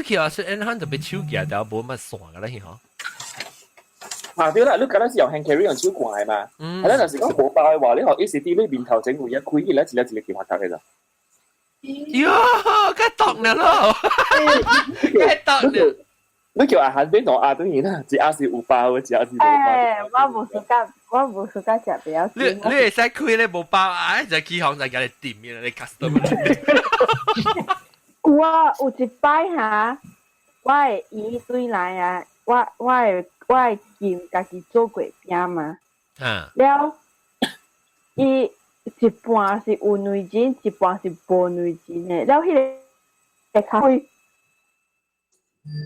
去 Australia 特別手舉條無乜線个啦，是嗬？啊對啦，你敢若是用 hand carry 用手掛的嘛？係啦，若是講無包的話，你予伊是佇你面頭前位一開起來，一粒一粒去發覺的咋。喲，該毒了咯！該毒了。你叫阿韓變兩阿等於啦，一阿是有包，一阿是無包。欸，我無暑假，我無暑假食比較。你會使開咧無包啊？就起行就共你掂嘅，你 customer。有啊，有一擺哈，我的姨對來啊，我的兼家己做過餅嘛。了，伊一半是有內煎，一半是無內煎的。了，彼个會較貴。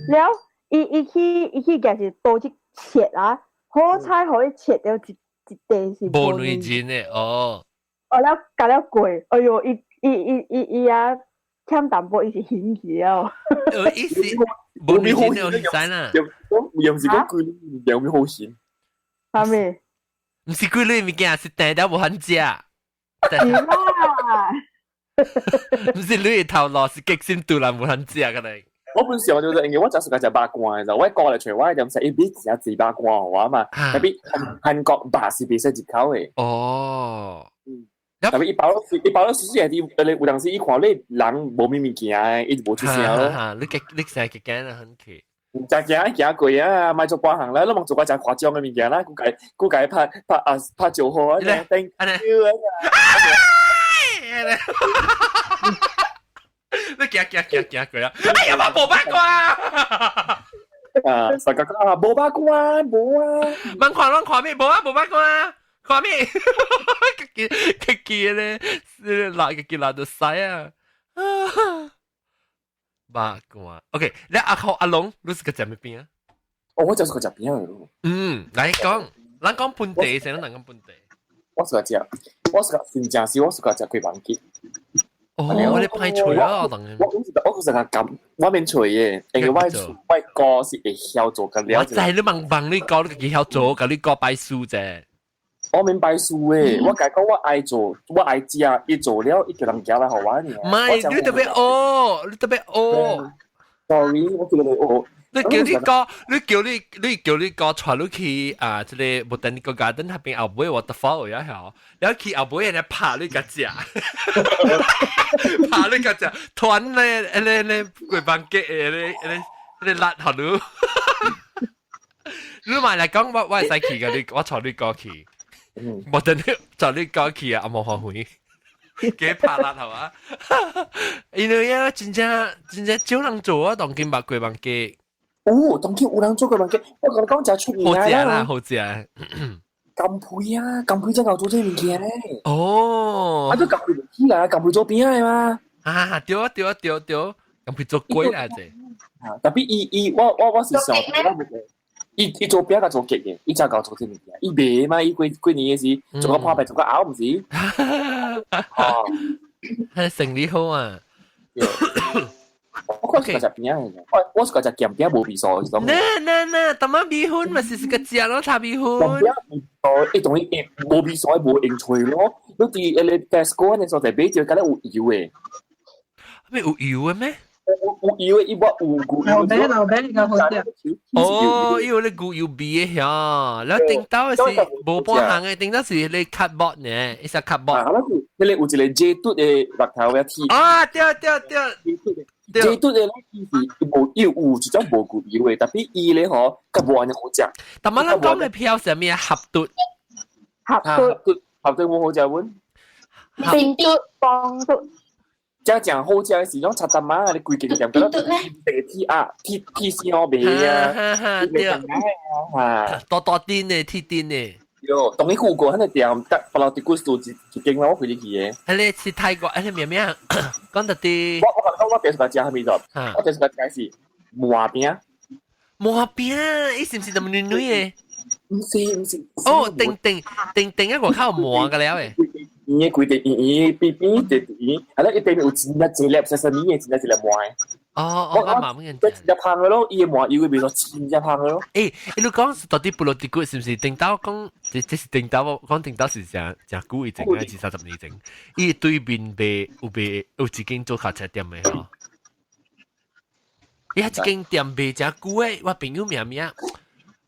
了，伊去舉是刀去切啊，好彩予伊切著一塊是無內煎的哦。哦，了共了過，哎喲，伊啊欠淡薄，伊是興去了。伊是無內煎的，有使啦。又毋是講規有咩好險？啥物？毋是規類物件，是訂了無肯食。是啦。毋是你的頭路，是激心肚腩無肯食個咧。我本時我就是因為我就是個食肉乾的，我過來揣我點食，伊買食濟肉乾予我嘛。特別韓國肉是袂使入口的。哦。特別伊包了，伊包了，實際係啲，有當時伊看你人無咩物件，伊就無出聲咯。你成日驚啊，很奇。食驚行過啊，莫做半項啦，你莫做個誠誇張的物件啦，估計拍拍啊拍招呼啊，頂，按呢，你行行行行過啊！哎呀媽，無八卦！啊，實個講啊，無八卦，無啊，問看攏看咩？無啊，無八卦，看咩？家己家己咧，辣家己辣到使啊！八卦，OK，你阿好阿龍，你是個食咩餅啊？哦，我就是個食餅的。嗯，來講，咱講本地先，咱講本地。我是個食，我是個真正是我是個食粿飯雞。哦，你歹揣啊！我是個感，我免揣的，因為我哥是會曉做個了。我知你問問你哥，你家己曉做，共你哥拜師啫。我免拜師的，我共講我愛做，我愛食，伊做了，伊叫人夾來予我爾。唔係，你特別學，你特別學。 Sorry，我叫你學。你叫你哥，你叫你哥帶你去啊！這個 Botanical Garden 那邊後尾 waterfall 有曉，然後去後尾人拍你個食，拍你個食，團咧咧咧粿飯雞咧咧咧辣予你。你嘛來講，我會使去㗎，你我帶你哥去，無等你帶你哥去啊，阿無歡喜，給拍辣係嘛？因為啊，真正真正少人做啊，當今捌粿飯雞。哦，當今有人做粿飯雞，我共你講誠出名好食啦，好食。甘皮啊，甘皮真𠢕做這個物件咧。哦，啊，都甘皮起來，甘皮做餅的嘛。啊，對啊，對啊，對對，甘皮做粿啦，這。啊，特別伊伊，我是想，伊做餅共做結的，伊才𠢕做這物件。伊賣嘛，伊過過年的時做個破病，做個拗毋是？哦，佢生理好啊。我是食餅的，我是食鹹餅無味素，是種。那那那，淡仔米粉嘛是是個食咯，炒米粉。鹹餅味素，伊當伊無味素，無用揣咯。你佇彼個 Tesco 那所在買就敢若有油的。咩有油的咩？有油的，伊無有牛油。老餅老餅較好食。哦，伊有咧牛油味的遐，然後頂到的是無半項的，頂到是咧 cardboard 呢，一隻 cardboard。啊，那個有一個 J 嘟的木頭的鐵。啊，對對對。 J 嘟的咧，伊是無伊有一種無牛油的，特別伊咧吼，較無按呢好食。但係咱講的票是啥物啊？合嘟。合嘟，合嘟無好食阮。冰嘟、棒嘟。真正好食的是種炒蛋仔，你規間店敢若鐵啊，鐵鐵線賣啊，對，啊，大大丁的鐵丁的。喲，當你顧過，喺個店得 Pulau Tikus 做一一間啦，我開始去嘅。迄個是泰國，迄個名名講到啲。我講我第一個食啥物就，我第一個食是麻餅。麻餅，伊是毋是咁軟軟嘅？毋是毋是。哦，定定定定一個靠磨嘅了誒。圓嘅規地圓圓邊邊地圓，係啦，一邊有真正一粒細細米嘅，真正一粒麻嘅。哦，我麻乜嘢？一隻香嘅咯，伊嘅麻油會變做真正香嘅咯。欸，你講到底 Pulau Tikus 是毋是頂到講？這這是頂到講頂到是誠誠久以前，二三十年前。伊對面賣有賣有一間做卡車店的吼。伊遐一間店賣誠久的，我朋友名名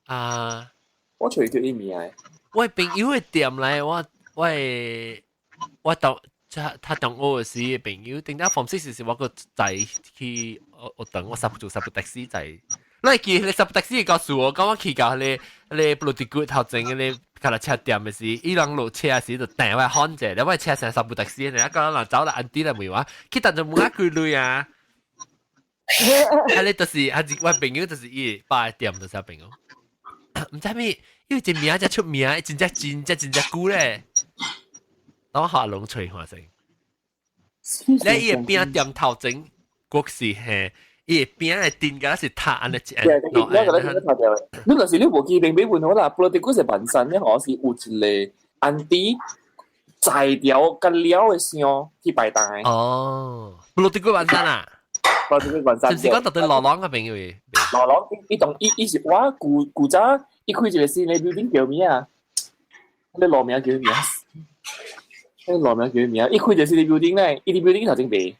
啊，我揣著伊名的。我朋友的店來，我我的我當他當我時的朋友，頂到 Form Six 時，我閣載去我我等我三做三部 taxi 載。你會記彼個三部 taxi 的故事哦？講我去到彼個彼個 Pulau Tikus 頭前彼個腳踏車店的時，伊人落車時就掟我喊者，了我車上三部 taxi，然後講人走啦，auntie 來問我，去當就問我幾鐳啊？啊，你就是啊，我朋友就是伊爸的店就是我朋友，毋知咩，因為這名才出名，真正真正真正久咧。等我下龍吹看先。你伊的餅店頭前，國是嘿，伊的餅的頂敢是塔按呢一按。對，我覺得你頭條。你若是你無記名俾問我啦，Pulau Tikus 是萬山咧，嗬是有一個 auntie 載條甲了的箱去擺檔的。哦，Pulau Tikus 萬山啊？ Pulau Tikus 萬山。是毋是講到對羅朗嗰邊嘅？羅朗，伊當伊伊是我舊舊早，伊開一個新的 building 叫咩啊？那個路名叫咩啊？那個路名叫咩啊？伊開一個新的 building 咧，伊啲 building 頭前賣。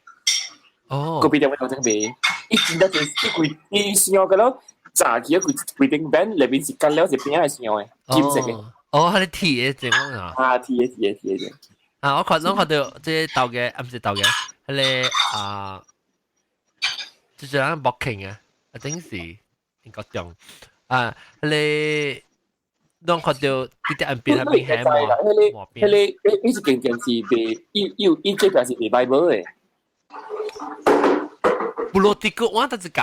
哦。隔壁店頭前賣，伊真正就是伊規伊箱個咯，炸起一規規頂邊內面是乾了是餅的箱的，金色的。哦，彼個鐵的這種啊。啊，鐵的鐵的鐵的。啊，我看攏看到這個豆嘅，啊，毋是豆嘅，彼個啊，就是人 booking 啊，啊，頂是應該中啊，彼個攏看到佇啲岸邊那邊係彼個彼個伊是間店是賣，伊伊伊這邊是賣 Bible 的。 Pulau Tikus 我得一格。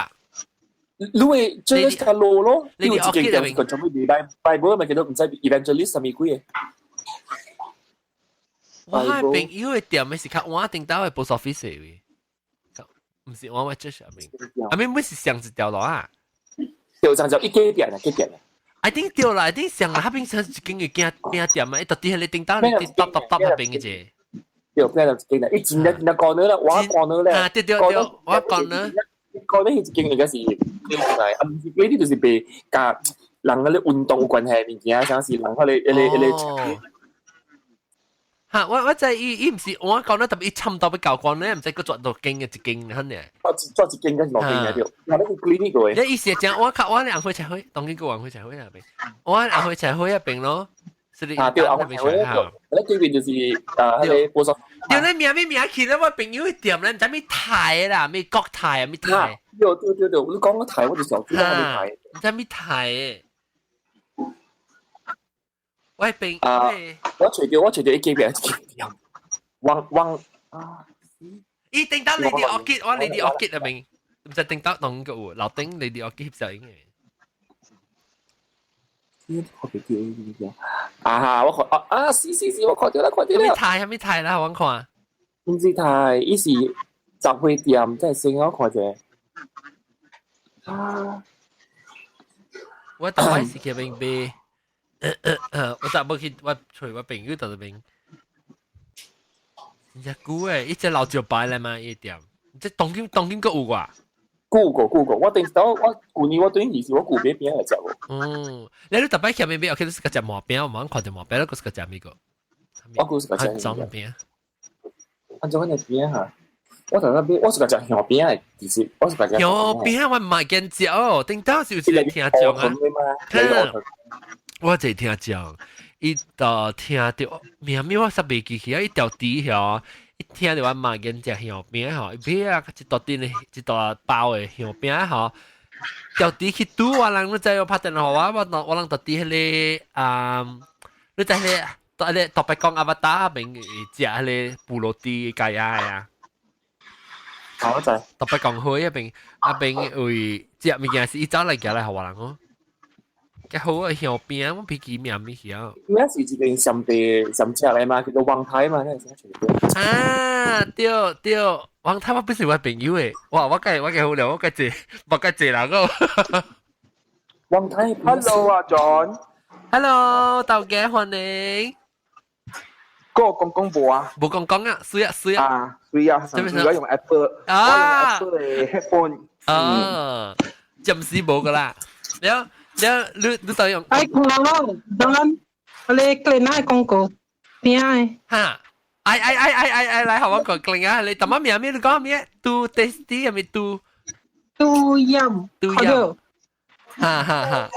你會這個較路咯，你有一間店是專門賣 Bible，咪叫做毋知 Evangelist 啥物鬼的。我朋友的店的是較晚頂到的 post office 的，毋是我我這下面，阿面不是上一條路啊？對，上就一間店啊，幾店啊？ I think 對啦，I think 上啦，彼邊上一間嘅餅餅店啊，伊到底喺你頂到你搭搭搭彼邊嘅啫。對，餅店一間啦，伊真正真正高呢啦，我高呢咧。啊，對對對，我講呢。高呢，一間應該是來，啊，毋是嗰啲就是賣佮人嗰啲運動有關係物件，像是人嗰啲、嗰個、嗰個。嚇！我我知伊伊毋是我講咧，特別伊差唔多欲交關咧，毋知閣轉到間嘅一間肯定。我轉一間，應該是兩間嘅對。我那個 clinic 個。你意思係講我較我兩會才會，當今個晚會才會那邊，我兩會才會那邊咯。是啊，對，啊，會那對面就是啊，彼個波索。對，你名咩名去咧？我朋友店咧，毋知咩泰啦，咩國泰啊，咩泰。對對對對，你講個泰，我就想知道咩泰。毋知咩泰的。我朋啊，我揣著我揣著一間邊一間店，汪汪啊！伊頂到 Lady Orchid，我 Lady Orchid 那邊，毋知頂到當個有，樓頂 Lady Orchid 翕相影的。我別叫呢啲啊！我看啊啊，是是是，我看著啦，看著啦。啥物泰？啥物泰啦？我看。毋是泰，伊是雜貨店，真係先我看者。啊！我逐擺是去邊買，我逐無去，我揣我朋友佇那邊。真正久誒，伊這老招牌來嘛，伊店，這當今當今閣有掛？舊過舊過，我頂時我舊年我對二是我舊買餅來食無。嗯，你你逐擺去邊買？OK，你是個食麻餅，我冇看著麻餅，你閣是個食咩個？我舊是個食裝餅。安怎樣的餅哈？我頭先買，我是個食香餅的，其實我是個食香餅，我毋會見食哦。頂當時有一個聽講啊，我一個聽講，伊就聽著名咩我實袂記起啊，伊條豬吼，伊聽著我媽見食香餅吼，伊買啊一大陣的，一大包的香餅吼，條豬去拄我人，你知我拍電話我，我我人就佇彼個啊，你知彼個，彼個特別講阿伯達邊食彼個 pulut kaya 啊。我知。特別講好一邊，一邊為食物件是伊走來行來予我人哦。較好啊，香餅我別記名咩曉。咩是一間上地上車來嘛，叫做王太嘛，那是啊，對對，王太我不是我朋友誒，哇，我計好了，我計這人個。王太，Hello 啊，John。 Hello，大家歡迎。嗰個講講無啊？無講講啊，水啊水啊。啊，水啊，上次我用 Apple，啊，我用 Apple 的 headphone。啊，暫時無個啦。了了，你就用。哎，看咯，當然，你 clean 啊廣告，邊的？哈，哎哎哎哎哎哎，來，好我講 clean 啊，你什麼名咩？你講咩？嘟 tasty 係咪嘟？嘟飲，嘟飲。哈哈哈。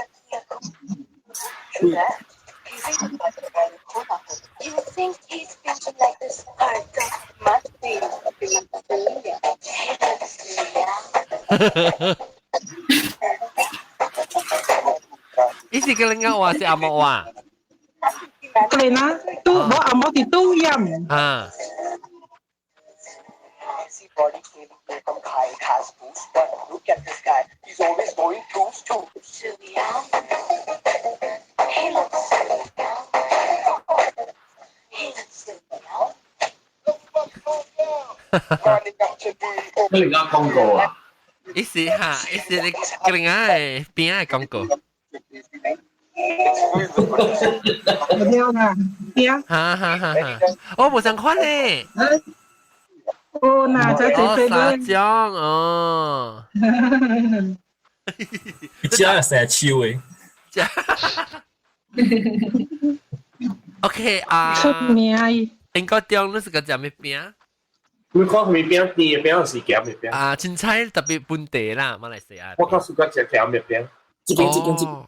伊是個另外話是阿莫話。對啦，都我阿莫是都飲。啊。你而家廣告啊？伊是哈，伊是你另外邊仔廣告。對啦，對啊。哈哈哈！哈，我無相款咧。哦，那就這這個。沙醬哦。食成手的。 OK 啊。出名。應該中你是個食咩餅？你講咩餅？甜的餅還是鹹的餅？啊，凊彩特別本地啦，馬來西亞。我較喜歡食鹹的餅。一間一間一間。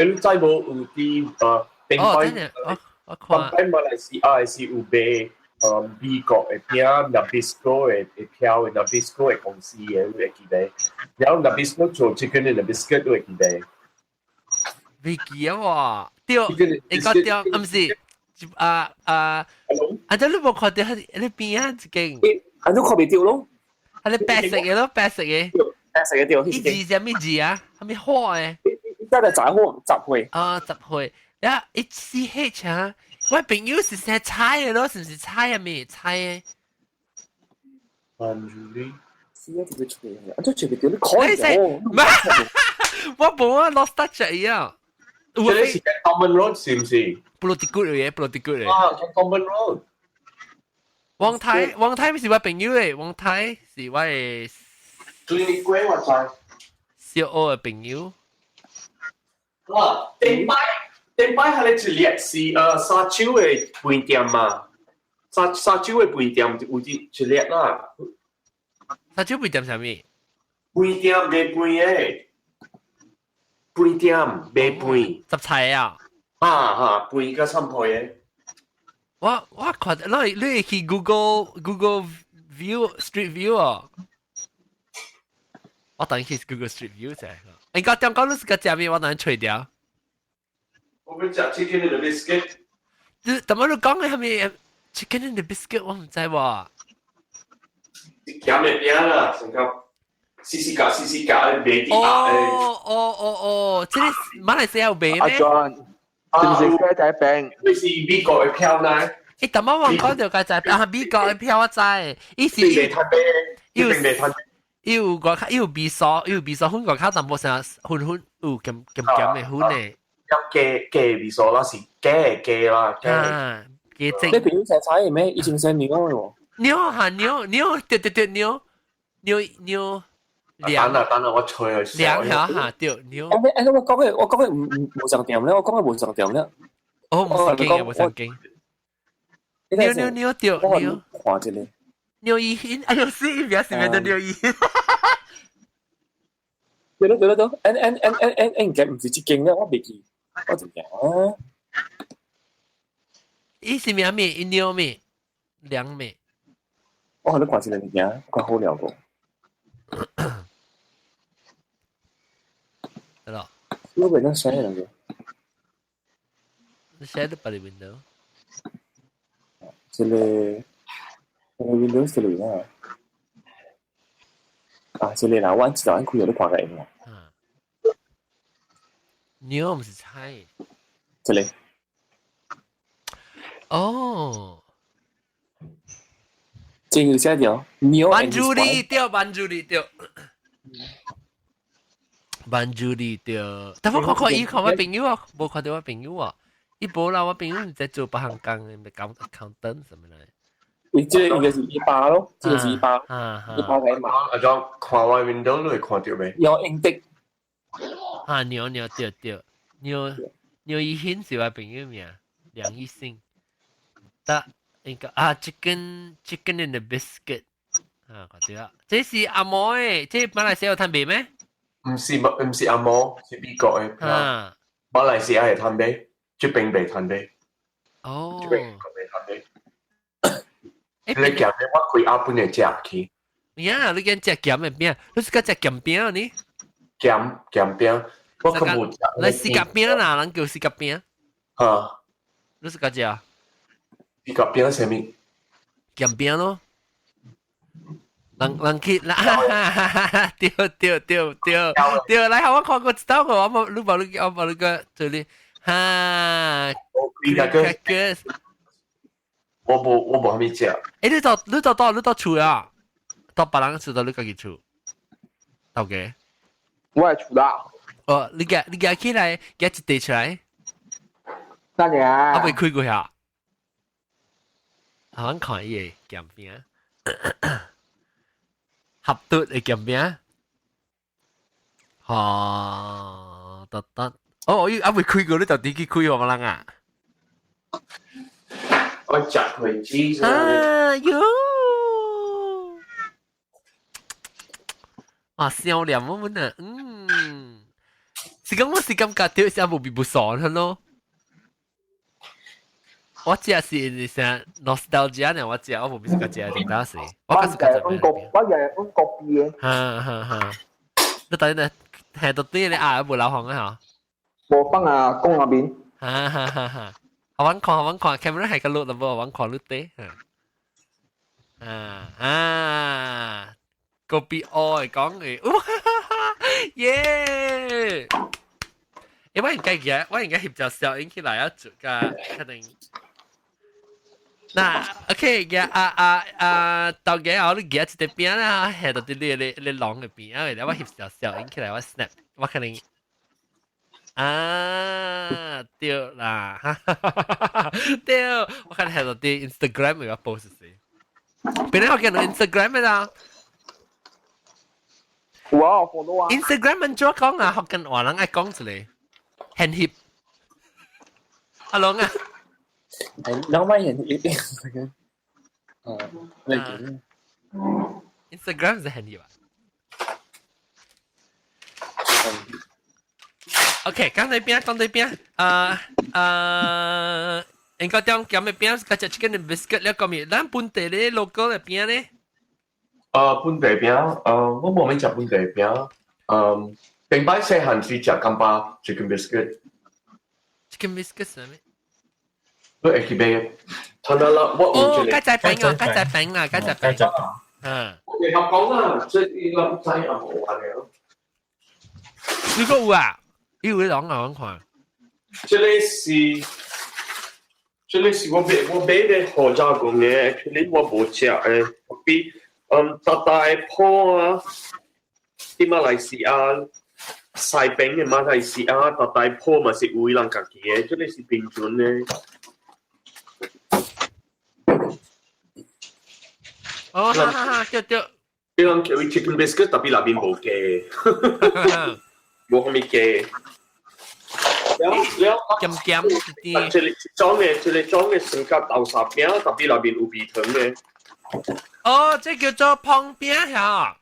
你知無有啲頂擺，我看。頂擺馬來西亞是有賣美國的餅，Nabisco 的的票的 Nabisco 的公司的，你會記得？然後 Nabisco 做 chicken and biscuit 你會記得？未記啊喎，對，應該對，毋是。啊啊！啊！這你無看到你邊啊一間？啊，你看袂到咯？啊，你白色的咯，白色的。白色的對。伊字啥物字啊？啥物花的？真係雜貨雜貨。啊，雜貨。呀，一 C H 啊！我朋友是寫菜的咯，是毋是菜啊？咩菜的？番薯你。 C H 會出嚟，啊，這出袂到，你看唔我無啊，lost touch 啊！這個是 Common Road 是唔是？布羅迪古嘅，布羅迪古嘅。啊，Common Road。王太，王太是我朋友誒，王太是我的。最你鬼我知。小學的朋友。哇，頂擺頂擺，係你一列是沙洲的飯店嘛？沙洲的飯店有一一列啦。沙洲飯店啥物？飯店賣飯的。飯店賣飯。雜菜啊！哈哈，飯佮三配的。我看你去 Google View Street View 哦。我等去 Google Street View 啫。應該點講你是個食咩？我等吹掉。我欲食 chicken and biscuit。你怎麼你講的係咪 chicken and biscuit？我毋知喎。鹹的餅啦，成個細細個細細個的賣佇哦哦哦哦，這個馬來西亞有賣咩？阿 John，是毋是雞仔餅？你是美國的票呢？欸，淡仔我講著雞仔餅啊，美國的票我知，伊是袂趁買，伊袂趁。伊有外口，伊有味素，伊有味素粉外口淡薄啥粉粉有鹹鹹鹹的粉的。有加加味素啦，是加加啦，加。加整。你朋友成菜咩？以前生牛喎。牛哈牛牛，對對對牛牛牛。等下等下，我吹佢。涼下下對牛。欸欸，我講的毋無上點咧，我講的無上點咧。哦，無上經，無上經。牛牛牛對牛。看一下。牛一欣，哎呦，是一表是咩的牛一欣。對咯對咯對，N N N N N N 應該毋是這間咧，我袂記，我就講。伊是咩咩？伊牛咩？涼咩？我可能看一個物件，看好了無？得咯。我袂當寫兩個。你寫得別個 window。這個，這個 window 這個啊。啊，這個啦，我一早開就咧看過啦。牛毋是菜。這裡。哦。這個寫條牛。班主利對，班主利對。班主利對。但我看看伊看我朋友啊，無看到我朋友啊。伊無啦，我朋友在做別項工的，咪講 accountant 什麼來。伊這個應該是一百咯，這個是一百，一百幾嘛。阿張看我 window 你會看到未？有英的。啊，牛牛對對，牛牛一興是我朋友名，梁一興。得應該啊，chicken in the biscuit 啊，看到啊，這是阿毛的，這馬來西亞有攤賣咩？唔是唔是阿毛，是美國的。啊，馬來西亞會攤賣，這邊袂攤賣。哦。這邊袂攤賣。你鹹的我開阿本會食去。呀，你講食鹹的餅，你是講食鹹餅呢？鹹鹹餅，我較無食。你四角餅啦，人叫四角餅。哈。你是講食？四角餅啥物？鹹餅咯。人人去啦，對對對對對，來，我看過一道個，我無你無你我無你個這裡，哈。個。我無我無蝦米食。欸，你到厝啊？到別人厝到你家己厝？頭家？我係厝啦。哦，你夾起來，夾一地出來。等下。啊，未開過下。啊，阮看伊的鹹餅，合嘟的鹹餅。哈，得得。哦，伊啊未開過，你到底去開予人啊？我食過雞。啊喲！啊，笑臉我們啊，嗯，是講我是感覺到是無比不爽咯。我食是啥 nostalgia 呢？我食我無比是個食定當時，我我係阮國，我係阮國邊的。哈哈哈！你等陣係到底你啊無留行啊？無放啊，講下面。哈哈哈哈！我看我看，camera 係個錄啦，無我看錄底。啊啊！個比愛講嘅，哇耶！欸，我應該嘅，我應該翕隻小影起來啊，做個可能。嗱，OK 嘅啊啊啊，到嘅我你夾一隻餅啦，下到啲你你你籠嘅邊啊，我翕隻小影起來，我 snap，我可能。啊，對啦，對，我看下到啲 Instagram 有 post 是。邊個見到 Instagram 嘅啦？有啊，我 follow 啊。 Instagram 按怎講啊？福建話人愛講出來，很翕。阿龍啊，兩萬人一定這個，嗯，那個。 Instagram 是很翕啊。OK，講對邊，講對邊，啊啊，應該點鹹的餅，加隻 chicken and biscuit 了，講咪，咱本地咧 local 的餅咧。本地餅，我無咩食本地餅，嗯，頂擺細漢時食感覺 chicken biscuit。 chicken biscuit 是咩？你會去買？睇下啦，我有哦，雞仔餅啊，雞仔餅啊，雞仔餅。嗯。我哋合講啦，即係呢個仔又冇話了。你個有啊？有你講啊，我看。這個是，這個是我買的好加工的，actually 我無食的，我比嗯大大鋪啊，佇馬來西亞西邊的馬來西亞大大鋪嘛是有人家己的，這個是平均的。哦，哈哈哈，對對。伊人叫伊 chicken biscuit，特別內面無雞，無啥物雞。了了，鹹鹹一啲。這個種的，這個種的生甲豆沙餅，特別內面有味糖的。哦，這叫做碰餅嚇。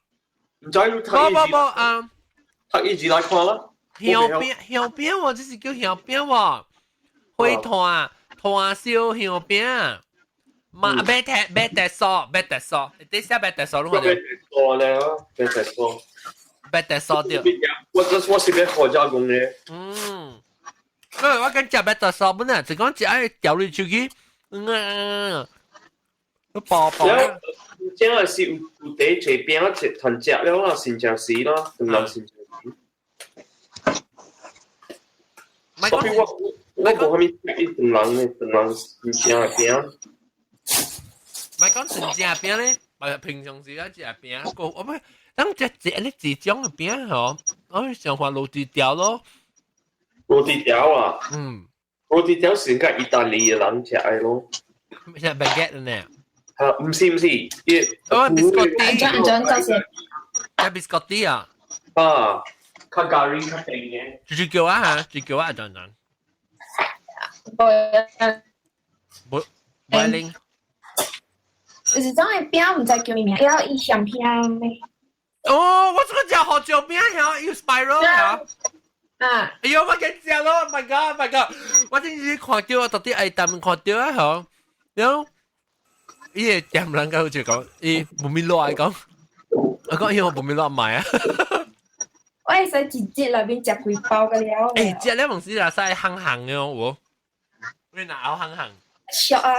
毋知你睇無無無啊！讀一字來看啦。香餅香餅喎，這是叫香餅喎。火炭炭燒香餅。嘛，白鐵白鐵酥白鐵酥，你寫白鐵酥攏看到？白鐵酥咧，白鐵酥。白鐵酥對。我這我是欲好加工的。嗯。喂，我講食白鐵酥本來就講食愛掉入手去，嗯，都飽飽。真係是有有第一餅一團食了啦，新正時啦，當然新正時。所以我無蝦米食伊唐人的唐人真正的餅。咪講真正餅咧，咪平常時啊食餅，個我咪當食一呢一種的餅吼，我想話滷豬條咯。滷豬條啊？嗯。滷豬條是個意大利的人食的咯。食 baguette 呢？啊，唔是唔是，伊哦，biscotti。轉轉就是。食 biscotti 啊？啊，較咖喱較甜嘅。煮煮叫啊嚇，煮叫啊，陣陣。無，無拎。就是種的餅，毋知叫咩名，了伊鹹片咩？哦，我這個食胡椒餅曉，有 spiral 曉。啊！哎呦，我緊食咯！My God，My God！我真是看到我到底愛淡看到啊，嗬。然後伊個店人家好似講，伊無咪落來講，我講伊我無咪落買啊。我會使一節內面食幾包個了。欸，食了問時啦，使行行的哦，我。你若拗行行？俗啊！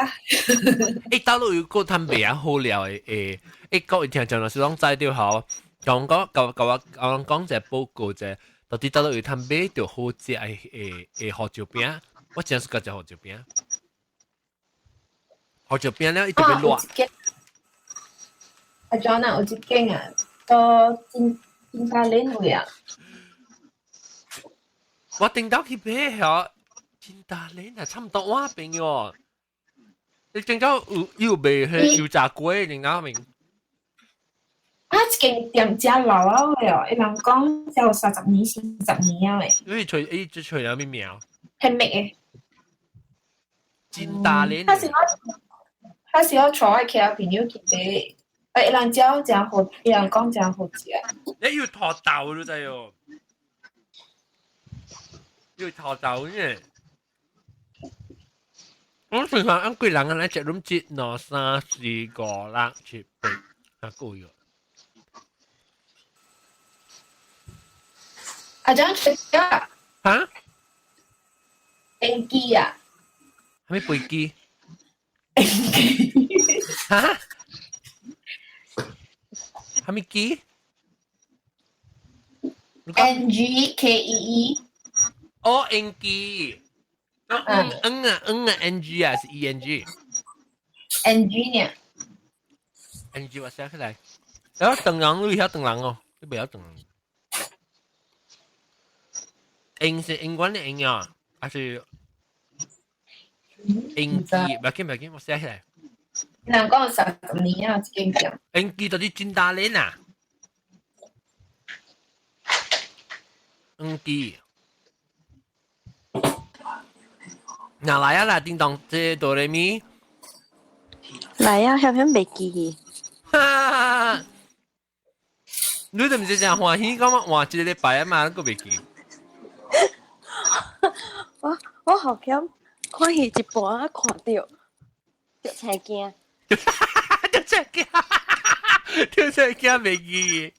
欸，大陸有個攤賣啊好料的，欸，欸，各位聽眾若是攏知著吼，講講甲甲我我講一個報告者，到底大陸有攤買著好食的欸欸胡椒餅，我真喜歡食胡椒餅。胡椒餅了伊特別熱。阿 John 啊，有一間啊，到金金大連位啊。我頂到去買吼，金大連啊，差唔多我邊喲。你頂到有有賣彼油炸粿，頂到面。啊！這間店真老啊的哦，伊人講有30年、40年啊嘞。你揣伊只揣了咩名？很美的。金大連。他是我帶我其他朋友去買，啊！伊人講真好，伊人講真好食。你要土豆你知哦？要土豆呢？我平常按幾人來食，攏一、兩、三、四、五、六、七、八，啊夠喲。阿張食啊？嚇？飛機啊？啥物飛機？嚇？啥物機？NGKEE。哦，N G。嗯嗯啊嗯啊，N G 啊是 E N G。 N G 呢？N G 我寫起來。然後唐人你曉唐人哦，你袂曉唐人。英是英文的英啊，還是英記？唔要緊唔要緊，我寫起來。人講30年啊，這間店。英記到底真大連啊？英記。嗱來啊啦，叮當，這哆來咪。來啊，曉曉袂記。哈！你都毋是誠歡喜，講換一個禮拜啊嘛，你閣袂記。我好像看戲一半啊，看著著青驚。著青驚，著青驚袂記。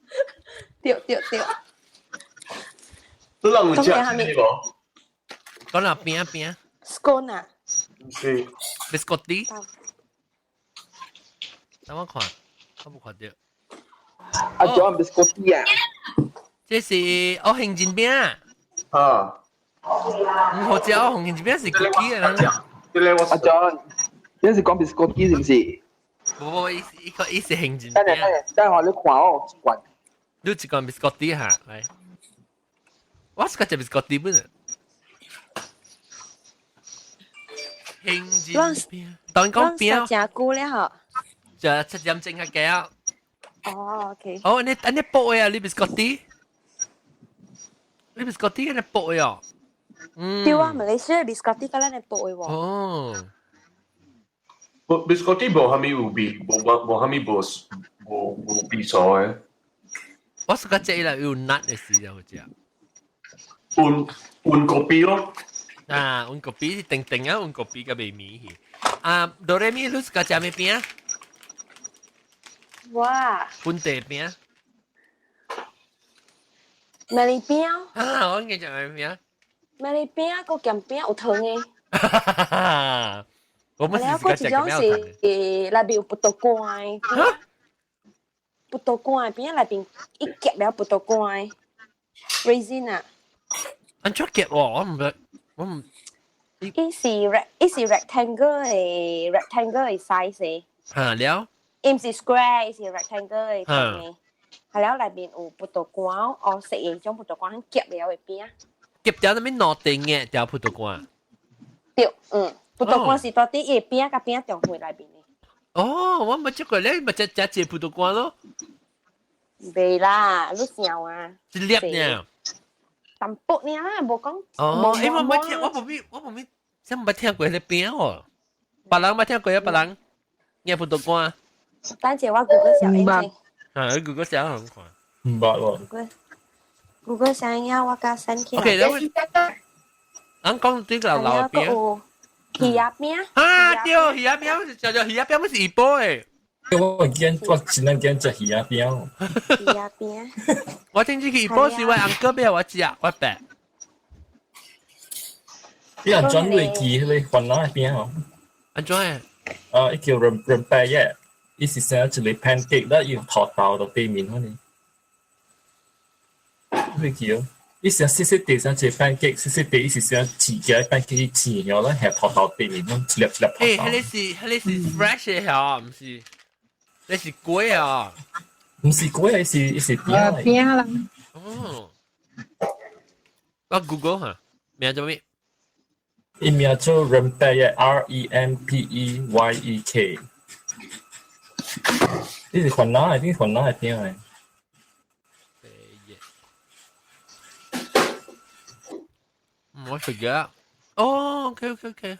對對對。你人有食這個無？講啦，餅餅。 Scone 啊？是。 Biscotti。等我看，我無看著。啊，仲有 biscotti 啊？這是哦，杏仁餅。啊。唔好食哦，紅杏仁餅是 cookie 啊。阿 John，你是講 biscotti 是唔是？無無，伊伊個伊是杏仁餅。等下等下，等下你看哦，一罐。你一罐 biscotti 哈，來。我是個食 biscotti 本。杏仁餅，當講餅。食久了吼。食7點鐘較加啊。哦，OK。哦，你按呢薄的啊，你 biscotti？你 biscotti 按呢薄的哦。嗯。對啊，馬來西亞 biscotti 佮咱的薄的喎。哦。無 biscotti 無蝦米有味，無無無蝦米無無無味素的。我是較這啦，有 nut 的時就好食。溫溫咖啡咯。啊，溫咖啡是定定啊，溫咖啡較袂味去。啊，哆來咪，你是較食咩餅？哇！本地餅。馬來餅。啊，我應該食馬來餅。馬來餅閣鹹餅有糖的。我們了，閣一種是內面有葡萄乾的。葡萄乾的餅內面一夾了葡萄乾的，raisin 啊。按怎夾喎？我毋捌，我唔。伊是 rectangle 的 rectangle 的 size 的。嚇了。伊毋是 square，伊是 rectangle 的長的。係了，內面有葡萄乾，哦，色的種葡萄乾夾了的餅。夾掉那邊攞定嘅條葡萄乾。對，嗯，葡萄乾是到底伊的餅佮餅中間內面的。哦，我冇食過咧，咪食食隻葡萄乾咯。袂啦，你想啊？一粒呢？淡薄爾啦，無講。哦，欸，我冇聽，我冇咪，我冇咪，真冇聽過迄餅哦。別人冇聽過啊，別人。嘅葡萄乾。等陣我 Google 小英先。啊，你 Google 小英看。唔捌喎。 Google 小英我加 send 起來。 OK，咱講對個老餅。魚仔餅。啊，對，魚仔餅叫做魚仔餅，是怡保的。我見我真正見食魚仔餅。魚仔餅。我頂次去怡保時，我翁哥買我食，我白。你按怎會記彼個番仔餅哦？按怎的？啊，伊叫 rempeyek，伊是啥一個 pancake 啦，用土豆到對面嗰呢。會記哦？伊是細細地啥一個 pancake，細細地伊是啥切起來 pancake 切了啦，下土豆對面，一粒一粒土豆。欸，彼個是彼個是 fresh 的嚇，毋是？那是粿啊！毋是粿，是餅。餅啦。哦。我 Google 嚇，名做咩？伊名做 Rempeyek R E M P E Y E K。你是番仔的，你是番仔的餅的。我食嘅。哦，OK OK OK。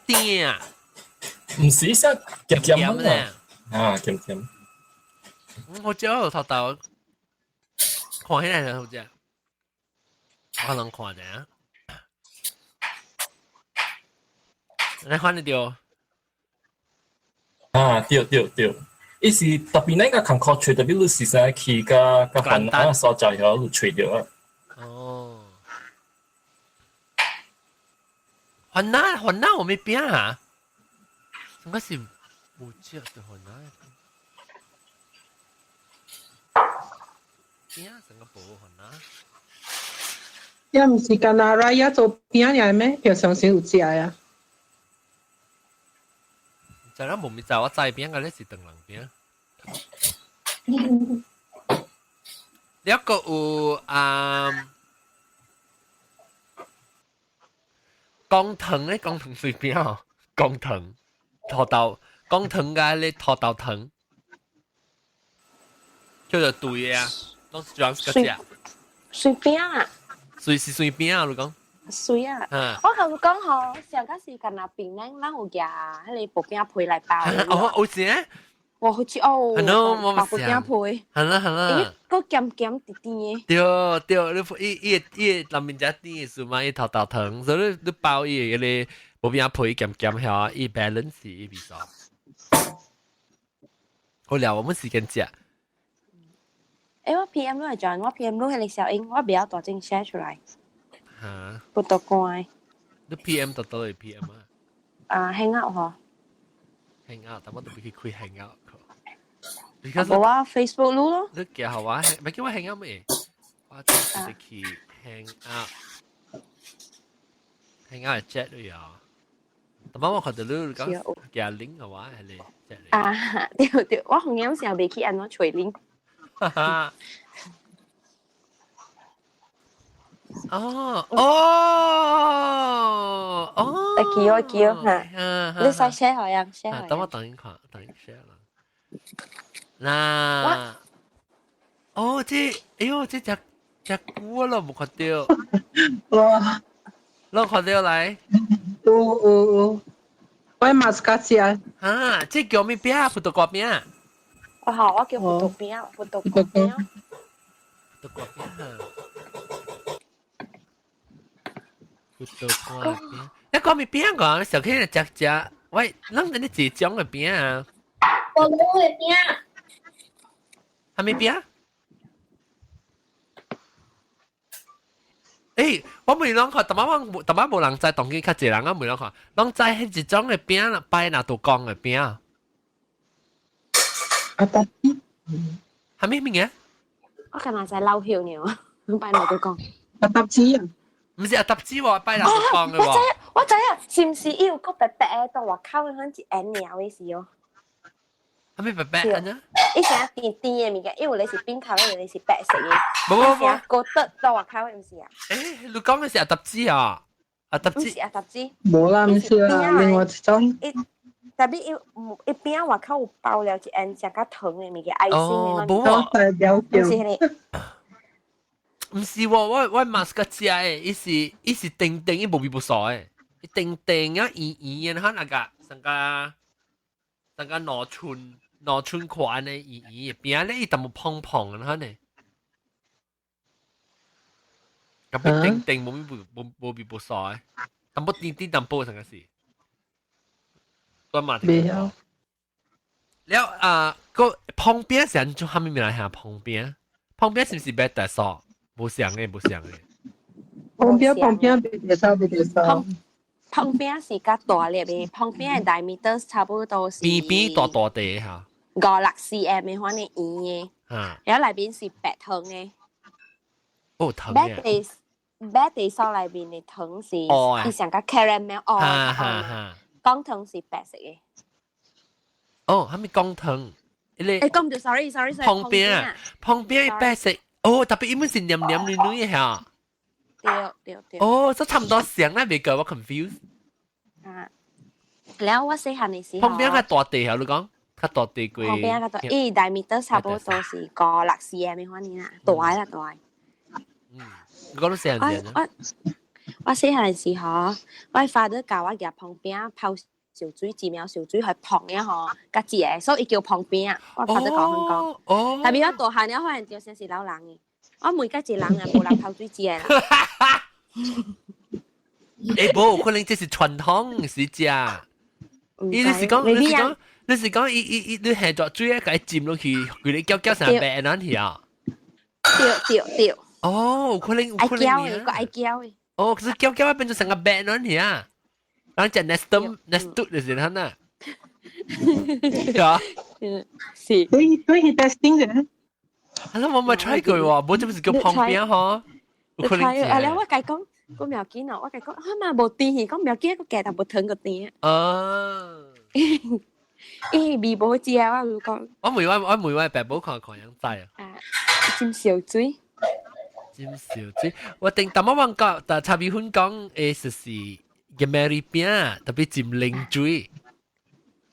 甜啊！毋是啥鹹鹹的啊，鹹鹹。我食頭豆，看起來好食。我能看者。你看得到？啊，對對對，伊是特別咱個工課揣，特別你是啥去佮佮番仔所在遐你揣著啊。哦。番仔番仔有咩餅啊？應該是無食著番仔。餅成個無番仔。也毋是干那來也做餅爾咩？平常時有食啊。就咱無咪知我知餅個咧是長人餅。了閣有啊，講糖咧，講糖隨便哦，講糖土豆，講糖佮咧土豆糖，叫做對的啊，攏是這樣子食。隨餅啊！隨是隨餅啊，你講。水啊！我同你講吼，上個是干那檳榔，咱有夾彼個薄餅皮來包。哦，有錢。哇，好似哦，包薄餅皮。係啦係啦。伊閣鹹鹹甜甜的。對對，你伊伊伊內面只甜的是嘛？伊頭豆糖，所以你你包伊個薄餅皮鹹鹹遐，伊 balance 伊味素。好了，我們時間食。欸，我 PM 你會講，我 PM 你彼個小英，我袂曉大正寫出來。嚇！不多關。你 PM 到倒去 PM 啊？啊，hang out 嗬。 hang out，但我都袂去開 hang out。無啊，Facebook 擼咯。你叫予我，咪叫我 hang out 咩？我直接去 hang out。hang out 係 chat 嚟啊！但我看到你講寄 link 嘅話，係你 chat 嚟。啊，對對，我紅眼時候袂去按怎揣 link。哈哈。哦哦哦！會記會記嚇，你使 share 予人 share 等我等一看，等一 share 啦。嗱，哦，這，哎喲，這隻隻久咯，無看著。哇！攏看著來。有有有，我嘛是較食。啊，這叫咩餅？葡萄乾餅。哦，好，我叫葡萄餅，葡萄乾餅。葡萄乾餅。葡萄乾餅，你講咩餅講？小可食食，喂，咱等你一種的餅啊。菠蘿的餅。啥物餅？欸，我問攏看，淡仔我淡仔無人知，當今較濟人啊問攏看，攏知彼一種的餅啦，擺若都講的餅。啊，但啥物物件？我今日就漏血呢，拜老佢講。阿搭子啊？唔是阿搭子喎，拜老佢講嘅喎。我知啊，我知啊，是唔是有個白白的到外口嗰陣一円鳥的時候？係咪白白啊？伊成甜甜的物件，因為你是冰頭，有的是白色的。無無無，高得到外口的毋是啊？欸，你講的是阿搭子啊？阿搭子？毋是阿搭子。無啦，毋是啦，另外一種。特別伊餅外口有包了一円食較糖的物件，愛心的。哦，無喎。毋是彼個。毋是喎，我嘛是個食的，伊是甜甜，伊無味無素的，伊甜甜啊圓圓的，哈那個上個上個兩寸寬的圓圓的餅咧，伊淡薄胖胖的哈呢。咁變甜甜無味無味無素的，淡薄甜甜淡薄上個是。我嘛袂曉。了啊，個旁邊是按怎蝦米物來下旁邊？旁邊是毋是白大素？無相的，無相的。旁邊別別別別旁旁邊是較大粒的，旁邊的 diameter 差不多是邊邊大大塊哈。5、6 cm 的款的圓的，然後內面是白糖的。哦，糖白地白地酥內面的糖是，伊上個 caramel 哦，講糖是白色的。哦，蝦米講糖？欸，講著，sorry sorry sorry。旁邊旁邊白色。哦，特別伊本是黏黏軟軟的嚇。對對對。哦，這差唔多像啦，未夠我 confuse。啊，了我細漢的時候。旁邊較大塊嚇，你講較大塊過。旁邊較大，伊 diameter 差不多是5、6 cm 的款爾啦，大啦大。嗯，你講你細漢時。我細漢時候，我 father 教我夾旁邊泡燒水，一苗燒水係旁嘅吼，較一個，所以伊叫旁邊啊。我 father 講講。哦。特別我大漢了，發現著先是老人的。我每個一人啊，無人泡水煮的啦。欸，無可能這是傳統是食。伊你是講，你是講，你是講，伊伊伊，你下咗水啊，共伊浸落去，規个攪攪成白安去啊？對對對。哦，有可能有可能。愛攪的，閣愛攪的。哦，可是攪攪啊變做成個白安去啊？人食 Nestum Nestum 就是他那。啊？是。對對，去 testing 者。啊，我冇 try 過喎，無這不是叫旁邊嗬？有可能。啊，了我共伊講，我苗見哦，我共伊講，啊嘛無甜去，講苗見個加淡薄糖個甜。啊。伊味無食，我就講。我每我爸母看看樣知啊。啊，浸燒水。浸燒水，我頂淡仔講講，但茶米粉講，誒，就是嘅 Mary 餅，特別浸冷水，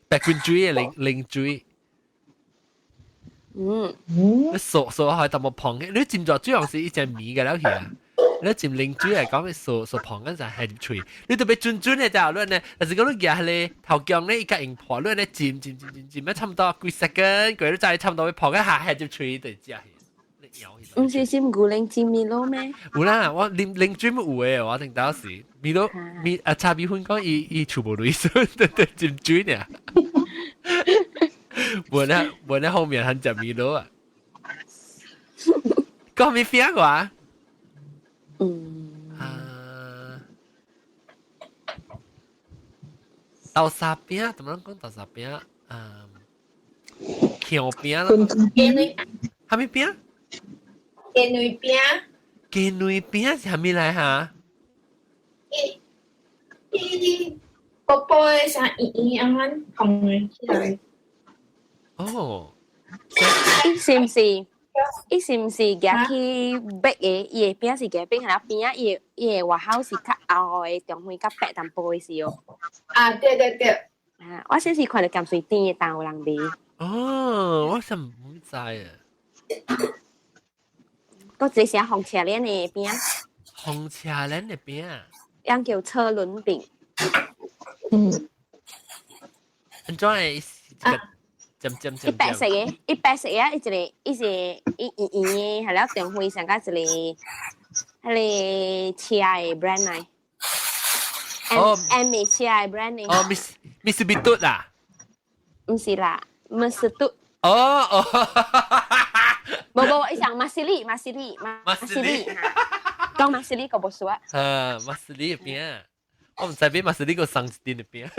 白滾水的冷冷水。嗯。你掃掃開淡薄胖嘅，你浸咗主要是一隻米嘅了去啊。你浸冷水嚟講，你掃掃胖嗰陣係入喙，你特別準準嘅就你呢，但是講你夾咧頭姜咧，伊較用破，你咧浸浸浸浸浸，差唔多幾 second，佢都再差唔多破一下係入喙就食。毋是浸牛奶浸米露咩？有啦，我啉冷水有的，我頂當時米露米啊茶米粉講伊伊全部鐳水，對對浸水呢。無咧無咧後面還食米露啊？講咩餅話？嗯。啊。豆沙餅，怎麼講豆沙餅？嗯，橋餅啦。蝦米餅？雞卵餅。雞卵餅是蝦米來哈？伊薄薄的，像圓圓按按紅的起來。哦。伊是毋是？伊是毋是夾去白的？伊的餅是夾餅，係邊仔伊的外口是較厚的，中間較白淡薄的是哦。啊，對對對。啊，我先是看著鹹水甜的，但有人賣。哦，我真毋知啊。閣一個是紅車鏈的餅。紅車鏈的餅。樣叫車輪餅。嗯。按怎會？伊白色的，伊白色的，伊一個，伊是伊圓圓的，係了中間上甲一個，彼個車的 brand 來。哦，M M 車的 brand 的。哦，Miss Miss 比嘟啦。毋是啦，Miss 嘟。哦哦。無無，伊上馬斯利，馬斯利，馬斯利。講馬斯利個無輸啊。啊，馬斯利的餅，我毋知俾馬斯利個送一陣的餅。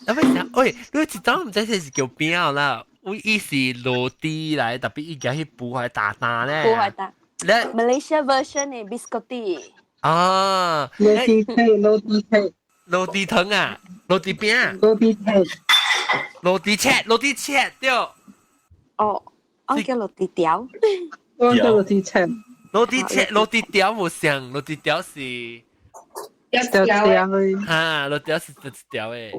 啊，咪想，喂，你一早毋知這是叫餅啦，我伊是落地來，特別伊家去補係大大咧。補係大。Malaysia version 的 biscotti。啊。落地脆，落地脆。落地糖啊，落地餅。落地脆。落地切，落地切對。哦，我叫落地條。我叫落地切。落地切，落地條無像，落地條是。一條嘅。哈，落條是一條的。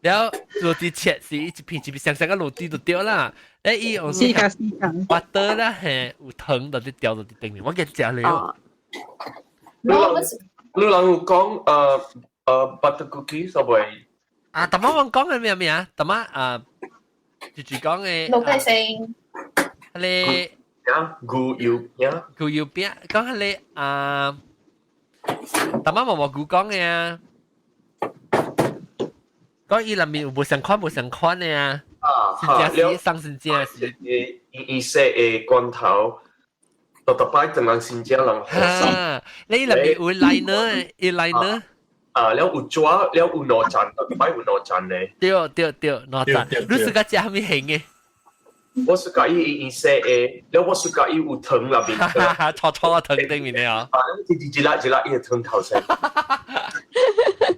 了落地切是一片一片上上個落地就對啦。誒，伊用四個四個。巴多啦，嘿，有糖就啲掉到啲頂面，我記食了。你人有講butter cookie 所謂？啊，頭先我講嘅咩咩啊？頭先啊，就住講嘅。六個星。你。牛油餅。牛油餅，講下你啊，頭先毛毛菇講嘅啊。講伊內面有無相款無相款的啊？啊，是生新正是。伊伊說的罐頭，特特擺等人新正人好啊，你內面有 liner，有 liner。啊，了有紙，了有兩層，特特擺有兩層的。對對對，兩層。你是佮食啥物型的？我是佮伊伊說的，了我是佮伊有糖內面。搓搓糖頂面的啊。啊，一一粒一粒伊的糖頭先。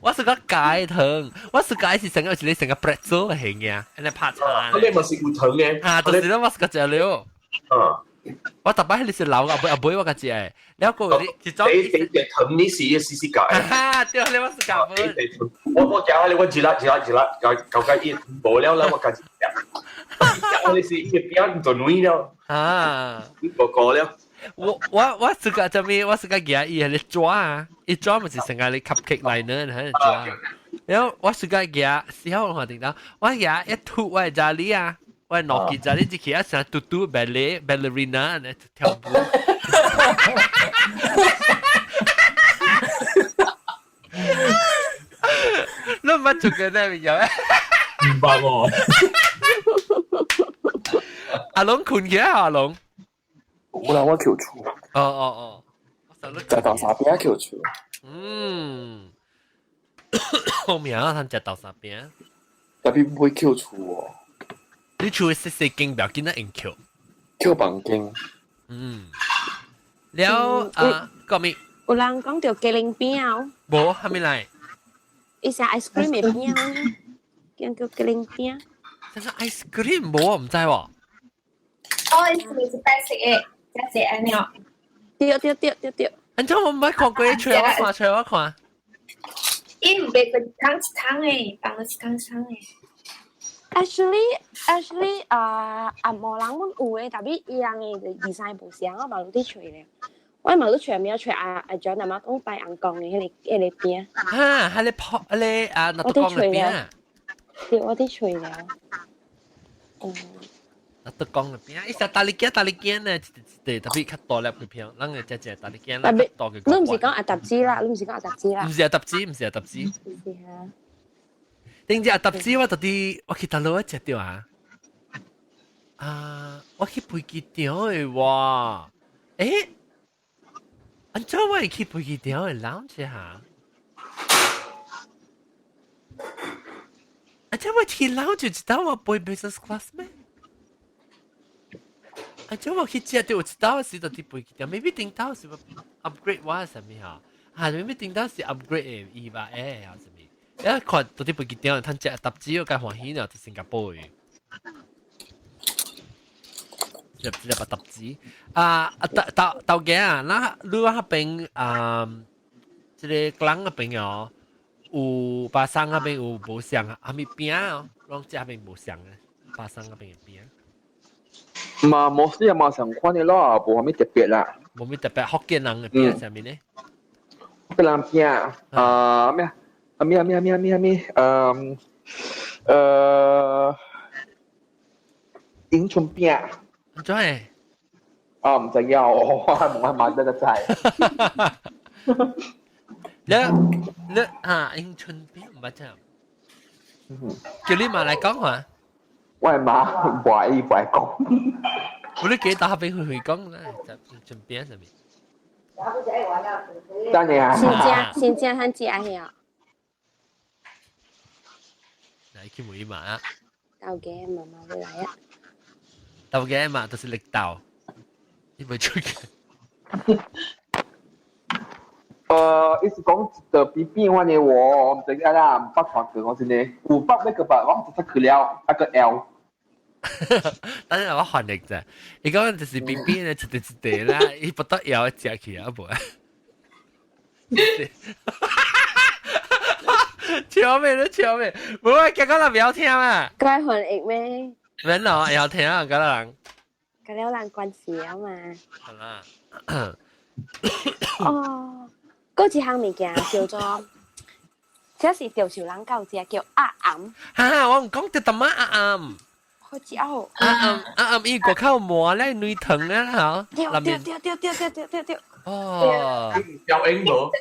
我是個解糖，我是解是成個是你成個 pretzel 型嘅，安尼拍茶。你咪是有糖嘅。啊，就是咯，我是個食了。啊，我特擺你是老阿妹阿妹我個食的，了個你一種。你你糖你是試試解。哈，對，你我是教本。我食你我一粒一粒一粒，搞搞個伊無了啦，我家己食。食你是伊餅就軟了。啊，無過了。我是個做咩？我是個夾伊係咧抓啊，伊抓咪是成個咧 cupcake liner 喺度抓。然後我是個夾，時候我話點講？我夾一吐我係咖喱啊，我係諾基咖喱，只其他成嘟嘟 ballet ballerina 咧跳舞。你唔捌做過咩嘢？唔捌喎。阿龍困起來阿龍。有啦，我扣厝。哦哦哦，食豆沙餅扣厝。嗯，好名啊，通食豆沙餅。特別唔會扣厝哦。你厝細細間，不要緊得用扣。扣房間。嗯。了啊，講咩？有人講著雞苓餅哦。無，還沒來。伊食 ice cream 的餅，叫叫雞苓餅。這個 ice cream 無，唔知喎。哦，伊是白色的。只隻安尼哦，對對對對對。安怎我毋捌看過，揣我看，揣我看。伊毋袂一桶一桶的，放了一桶一桶的。 Actually，啊啊，無人阮有的，特別伊人的 design 無相，我嘛攏佇揣咧。我嘛攏揣物，揣阿阿 John 阿媽講拜紅公的彼個餅。哈，彼個泡，彼個啊，那都講的餅。對，我佇揣了。嗯。啊，都講啦，餅，伊食大力鏡，大力鏡呢，一特別較大粒嘅片，咱個食食大力鏡啦，較大嘅。你毋是講阿達子啦，你毋是講阿達子啦。毋是阿達子，毋是阿達子。毋是哈。頂隻阿達子，我到底我去佗落我食著啊？啊，我去飛機場的哇！欸，按怎我會去飛機場的 lounge 哈？按怎我去 lounge 一道我飛 business class 咩？啊！這我去食著有一道是到佇飛機場，maybe 頂道是 upgrade 我啥物哈？啊，maybe 頂道是 upgrade 的伊吧？欸，啊啥物？一看到佇飛機場，通食搭機我較歡喜呢，佇新加坡的。一一個搭機啊啊！豆豆豆家啊，那你那邊啊，這個港那邊哦，有巴生那邊有無相啊？啥物餅哦，攏食那邊無相啊，巴生那邊的餅。嘛，無是嘛相款的咯，無啥物特別啦。無咩特別，福建人的餅啥物呢？福建人餅啊咩啊咩啊咩啊咩啊咩啊咩，嗯，迎春餅。怎會？啊，毋知影哦，我問我媽這個知。你你啊，迎春餅毋捌食。叫你媽來講話。我媽唔愛伊唔愛講。我你記打俾佢去講啦，就迎春餅啥物？等下啊。新正新正很食遐。去問伊嘛啊。豆家媽媽會來啊。豆家嘛，就是綠豆，你袂出去。伊是講就比變我呢，我唔知啦，唔捌看過我真的，有捌那個吧，我只只去了，一個 L。等陣我翻譯啫，伊講就是邊邊咧一塊一塊啦，伊不得要食去啊無。笑咩都笑咩，無啊，結果人不要聽啊。該翻譯咩？免咯，會曉聽啊，嗰人。嗰了人關事啊嘛。好啦。哦，嗰一項物件叫做，這是潮州人教食叫鴨頷。哈，我毋講著淡仔鴨頷。好食哦！鴨頷鴨頷，伊外口磨咧軟糖啊，嗬。對對對對對對對對。哦。小英無？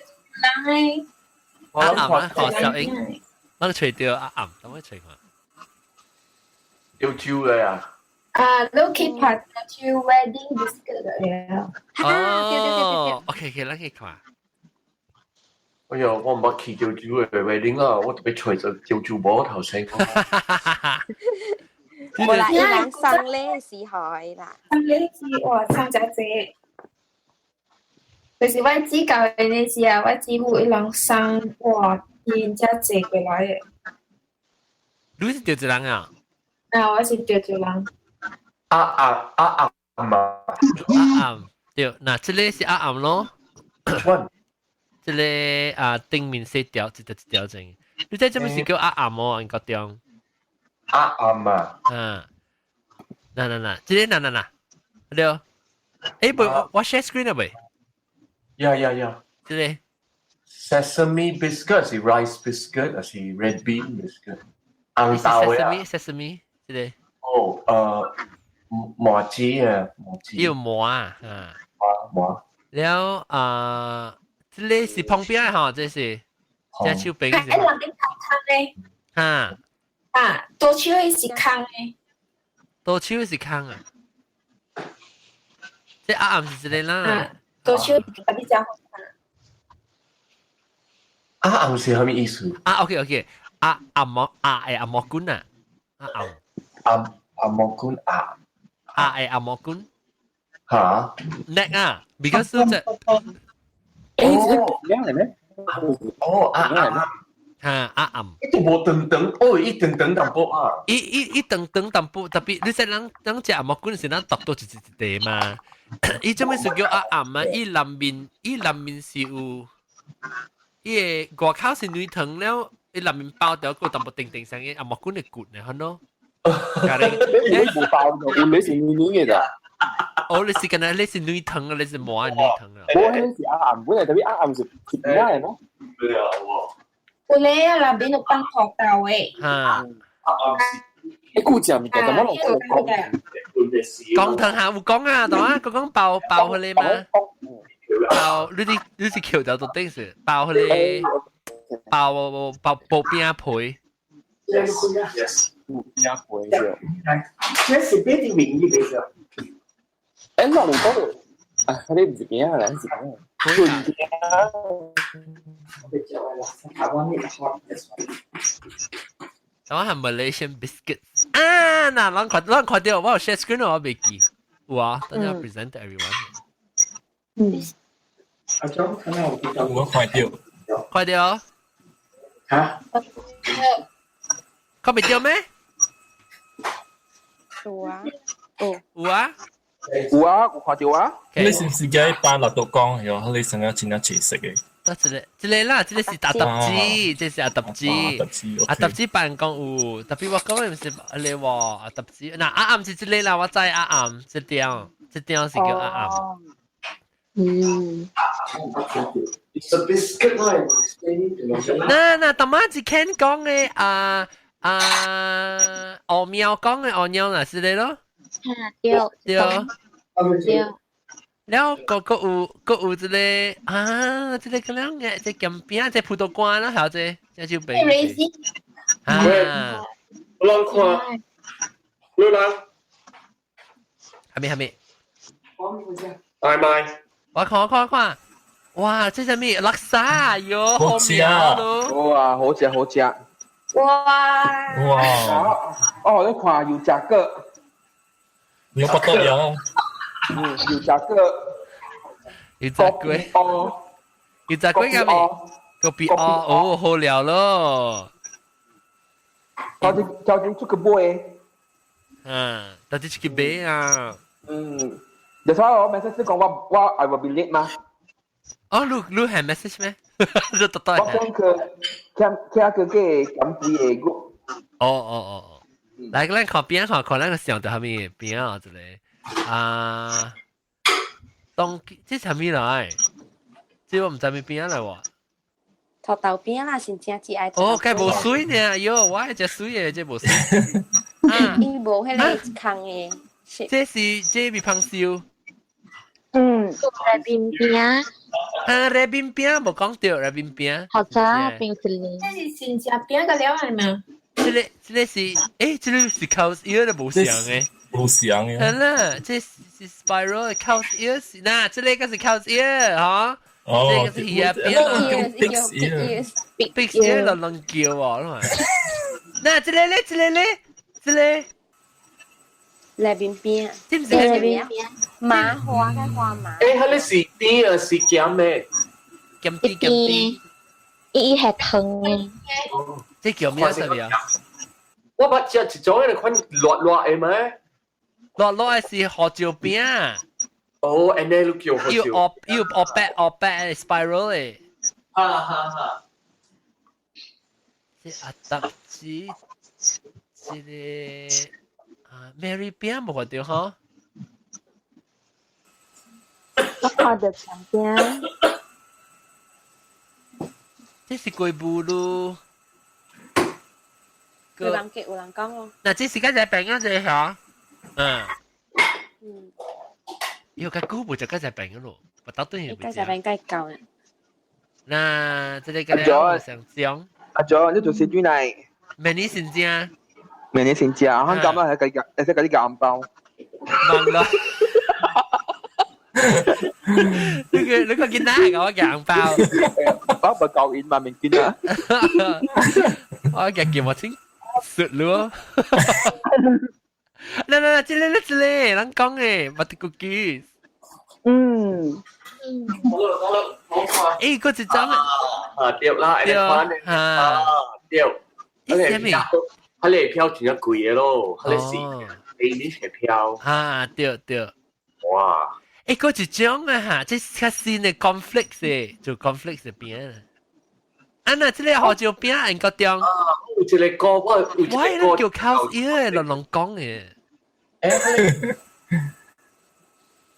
人誒。鴨頷啊，哦，小英，咱揣著鴨頷，等我揣看。潮州的啊。啊，你去拍潮州 wedding biscuit 了。哦，對對對對對。OK OK，咱去看。哎呀，我毋捌去潮州的 wedding 啊，我特別揣著潮州某頭先。無啦，伊人送禮時候啦。送禮時哇，送誠濟。就是我姊教的那時啊，我姊夫伊人送哇，真正濟過來的。你是潮州人啊？啊，我是潮州人。啊啊啊啊嘛！啊啊，對，嗱，這個是鴨頷咯。這個啊，頂面四條，一條一條整。你知這物是叫鴨頷哦，應該中。鴨頷啊！啊，嗱嗱嗱，這個嗱嗱嗱，對。欸，不，我 share screen 了未？呀呀呀！這個 sesame biscuit 是 rice biscuit 還是 red bean biscuit？紅豆的啊 sesame sesame 這個。哦，麻糬啊，麻糬。要磨啊，啊。麻麻。了啊，這個是旁邊的吼，這是這手柄是。欸，人哋空的。哈。啊，多手的是空的。多手的是空啊。這鴨頷是這個啦。啊，多手特別真好看。鴨頷是啥物意思？啊，OK OK，鴨頷毛鴨的頷毛棍啊，鴨頷。頷頷毛棍鴨。鴨的頷毛棍。嚇？叻啊，because 這。哦，靚嚟咩？哦，鴨頷。嚇，鴨頷。伊都無長長，哦，伊長長淡薄啊。伊伊伊長長淡薄，特別你知人人食頷毛棍是咱剁到一一一塊嘛？伊這物是叫鴨頷啊？伊內面伊內面是有，伊个外口是軟糖了，伊內面包掉個淡薄叮叮聲嘅頷毛棍的骨呢，係喏。你無包的，有你是軟軟嘅咋？哦，你是敢若你是軟糖啊，你是磨軟糖啊？無，彼是鴨頷，本來特別鴨頷是甜的喏。對啊，有咧啊，內面有放土豆的。哈。你古食物件，怎麼攏講？講糖下有講啊，懂啊？講講包包彼個嘛？包你啲你是橋頭到頂是包彼個包包薄餅皮。 Yes, yes. 薄餅皮對。這是別的名字嚟嘅。欸，我有講，啊，你毋是餅啊，是餅。餛餅。我係 Malaysian biscuits 啊！嗱，咱看咱看到我有 share screen 我未記，有啊，等下 present to everyone。嗯。阿張，看下我我看到。看到。嚇？看袂到咩？有啊。有。有啊。有啊，有看到啊。你是毋是叫伊放綠豆乾？然後你成日真正濟色的。得這個，這個啦，這個是阿揼子，這是阿揼子，阿揼子辦公有，特別我講的毋是你喎，阿揼子，嗱鴨頷是這個啦，我知鴨頷，這點，這點是叫鴨頷。嗯。 It's a biscuit 啦。嗱嗱，頭仔是 Ken 講的啊啊，奧妙講的奧妙嗱是你咯。對。對。對。了，個個有個有這個啊，這個咁樣嘅，這鹹餅，這葡萄乾啦，還有這這就餅。啊！我人看，你人，還沒還沒。拜拜。我看我看我看，哇！這啥物叻沙喲，好味咯！哇，好食好食。哇！哇！哦，你看油炸粿，你不得了。嗯，油炸粿，油炸粿，哦，油炸粿咁咩？個比哦，哦，好料咯。到底到底出去買？嗯，到底出去買啊？嗯，就所以我 message 講我 I will be late 嘛。哦，你你係 message 咩？你特登。我講佢聽聽佢嘅減肥嘅個。哦哦哦哦，來，咱看邊看看咱個上到下面邊啊，這個啊，當這啥物來？這我毋知咩邊來喎。土豆餅啦，是正至愛。哦，該無水呢，喲，我愛食水的，這無水。伊無彼個空的。這是這米芳燒。嗯，內面餅。啊，內面餅無講著，內面餅。好食冰淇淋。這是新食餅個了係嘛？這個這個是，欸，這個是烤魚的無像的。無像的。係啦，這是 spiral 烤魚是，嗱，這個是烤魚，哈。哦，這個是魚餅。 Big ear。 Big ear 就能叫喎，嗱，這個咧，這個咧，這個。內面餅，知唔知內面餅？麻花嘅花麻。欸，彼個是甜還是鹹的？鹹甜鹹甜。伊係糖的。這叫咩什麼啊？我捌食一種彼個款熱熱的咩？熱熱的是胡椒餅。哦，按呢你叫胡椒。有有黑白黑白 spiral 的。哈哈哈。這阿達子，這個啊 Mary 餅無看著吼？我看著長餅。這是龜母嚕。有人叫有人講咯。嗱，這是較濟餅啊，這個嚇。嗯。嗯。喲，較久無食較濟餅咯，我到底係較濟餅較夠。嗱，這個個上獎。阿長，你做食轉嚟？明年先食。明年先食，我咁啦，係計係計啲夾包。問啦。你個你個見哪個我夾包？我唔夠錢嘛，明見啊。我夾叫我清雪咯。來來來，這個這個，人講的，butter cookies。嗯。欸，嗰一張啊，對啦，對啊，對。伊啥物？彼個票真正貴的咯，彼個是 Danish 的票。啊，對對。哇！欸，嗰一種啊哈，這較新的 cornflakes 的，做 cornflakes 的餅。啊，那這個胡椒餅應該中。啊，有一個歌，我有一個我叫烤魚的，攏攏講的。欸，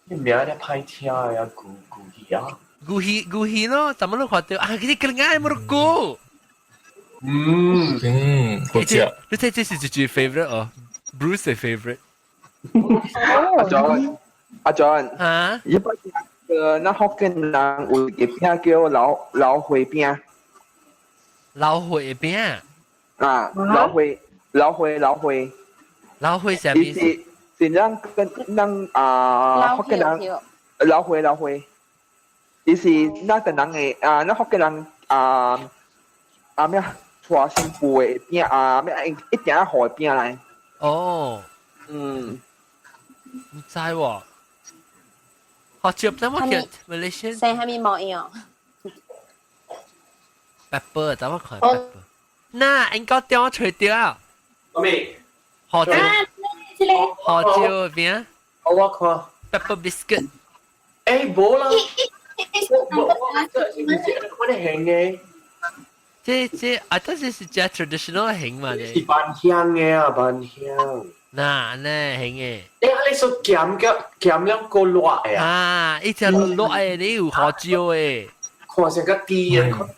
你名咧歹聽啊，牛牛魚啊。牛魚牛魚咯，怎麼都看到啊？佢哋更愛冇得過。嗯嗯，好食。你睇這是一句 favorite 哦，Bruce 的 favorite。阿 John，阿 John，啊，一般個那福建人有一個餅叫老老火餅。老火餅。啊，老火老火老火。老火啥意思？是咱跟咱啊福建人老火老火，伊是咱個人的啊，咱福建人啊啊咩啊？娶新婦的餅啊咩一定愛予餅來。哦，嗯，毋知喎。學接怎麼叫 Malaysian？生蝦米模樣？Pepper 怎麼看 pepper？那應該點我揣著啊？咩？胡椒。胡椒餅。我看。 Pepper biscuit。欸，無啦。我我我我咧型的。這這啊，這是是食 traditional 型嘛？是番香的啊，番香。那呢型的。欸，你說鹹個鹹了夠熱的啊？啊，一隻熱的，你有胡椒的。看成個甜的。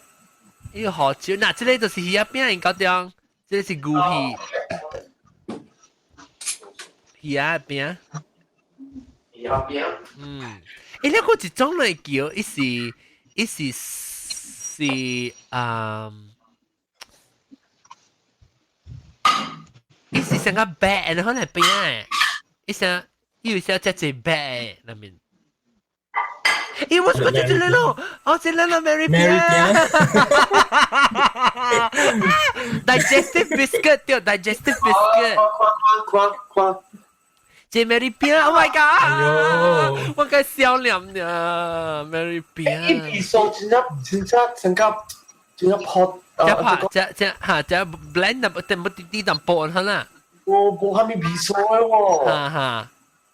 伊胡椒，嗱，這個就是魚仔餅應該中，這個是牛魚。魚仔餅。魚仔餅。嗯，欸，你個一種來叫，伊是伊是是啊，伊是成個白的，可能餅的，伊成伊有時食一白的那面。咦，我講這個咯，哦，這個咯，Mary 餅，digestive biscuit 對，digestive biscuit。看看看，這 Mary 餅，Oh my god！我該笑臉呢，Mary 餅。伊味素真正真正成個真正泡，這拍這這哈這 blend 得得冇啲啲淡薄可啦。無無蝦米味素的喎。哈哈。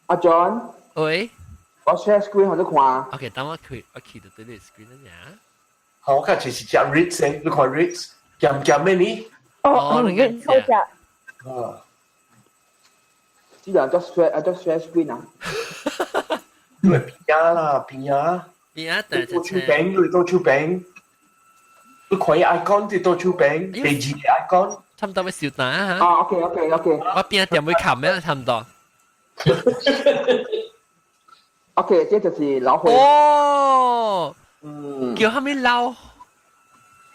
阿 John，喂，我 share screen 予你看。 OK，等我開我開到對你 screen 啦。好，我看這是食 Ritz 的，你看 Ritz 鹹鹹的呢？哦，你好食。啊。這兩隻 share 啊，隻 share screen 啊。你係邊啦，邊啊？邊啊？到手餅，你到手餅。你看伊 icon 佇到手餅，第二個 icon。差唔多要燒蛋嚇。啊，OK。我邊一點會冚咩？差唔多。 OK，這就是老火。哦，嗯，叫蝦米老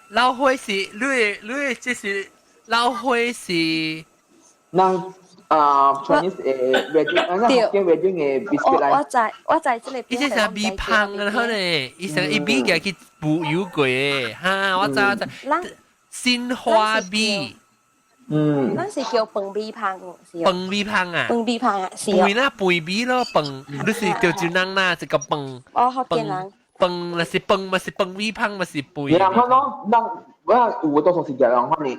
老火是你的你的這是老火是。人啊，Chinese 的 wedding，啊，那福建 wedding 的 biscuit 來。我知我知這個。伊這是米香啊，可能伊成伊米嘅去補油過的，哈，我知我知。新花米。嗯。咱是叫飯米香，是。飯米香啊。飯米香啊，是。飯啦，飯米咯，飯，你是潮州人啦，這個飯。哦，福建人。飯，那是飯，嘛是飯米香，嘛是飯。人看咯，人我有多數是這樣看呢。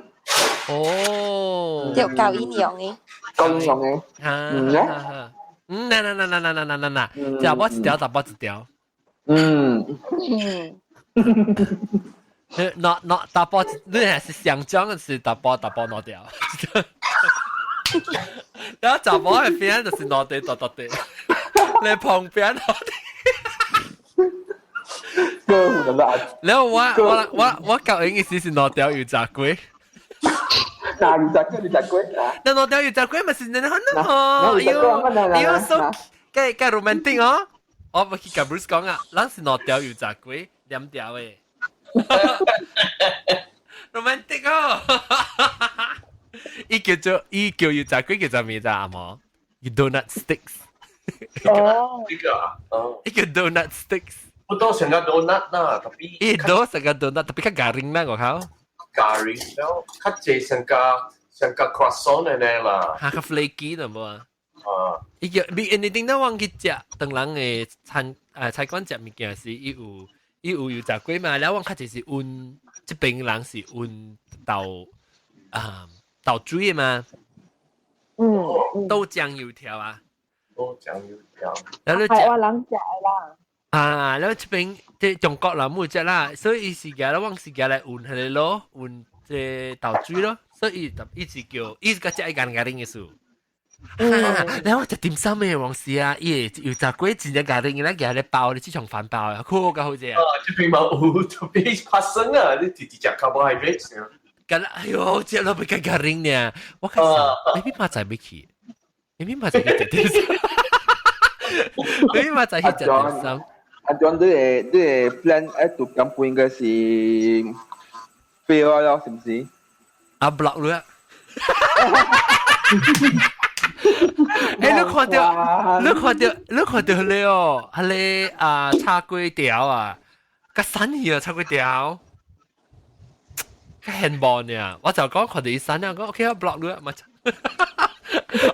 哦。叫教營養的。教營養的。嗯咧。嗯，嗱嗱嗱嗱嗱嗱嗱嗱，就我一條，就我一條。嗯。嗯。嗱嗱，大波，你係是上獎嘅是大波，大波攞掉。然後查某嘅邊就是攞地，大大地，你旁邊攞地。然後我我我我教英意思是攞條油炸粿。嗱，油炸粿，油炸粿。那攞條油炸粿咪是你好呢？哦，喲喲，so 計計 romantic 哦。我唔去甲 Bruce 講啊，咱是攞條油炸粿，兩條的。romantic 哦。伊叫做伊叫油炸粿叫做咩咋阿毛？叫 donut sticks。哦。呢個啊，哦。伊叫 donut sticks。不多成個 donut 啦，tapi 伊多成個 donut， tapi 較 garing 啦，我靠。 garing 了，較濟成個成個 croissant 的呢啦。哈，較 flaky 的無啊？啊。伊叫你你頂到忘記食，當人的餐誒菜館食物件時，伊有伊有油炸粿嘛？了我較濟是溫這邊人是溫豆啊豆水的嘛？嗯。豆漿油條啊。豆漿油條。然後你台灣人食的啦。啊，然後這邊這中國人冇食啦，所以伊是夾來往是夾來溫彼個咯，溫這豆水咯，所以伊一直叫，伊是個食一間間的意思。然後我食點心的往時啊，伊會油炸粿真正家己咧夾咧包，你這種飯包啊，好較好食啊。這邊嘛有，這邊發生啊，你直直食 carbohydrates。咁哎喲，食落比較 garing 呢，我開始，maybe 嘛仔欲去，maybe 嘛仔去食點心，maybe 嘛仔去食點心。阿 John，你的你的 plan 愛讀咁半應該是 fail 了，是不是？啊，block 了。欸，你看到，你看到，你看到彼個哦，彼個啊炒粿條啊，較散去啊炒粿條，較現無呢。我就講看到伊散了，講 OK 我 block 了嘛。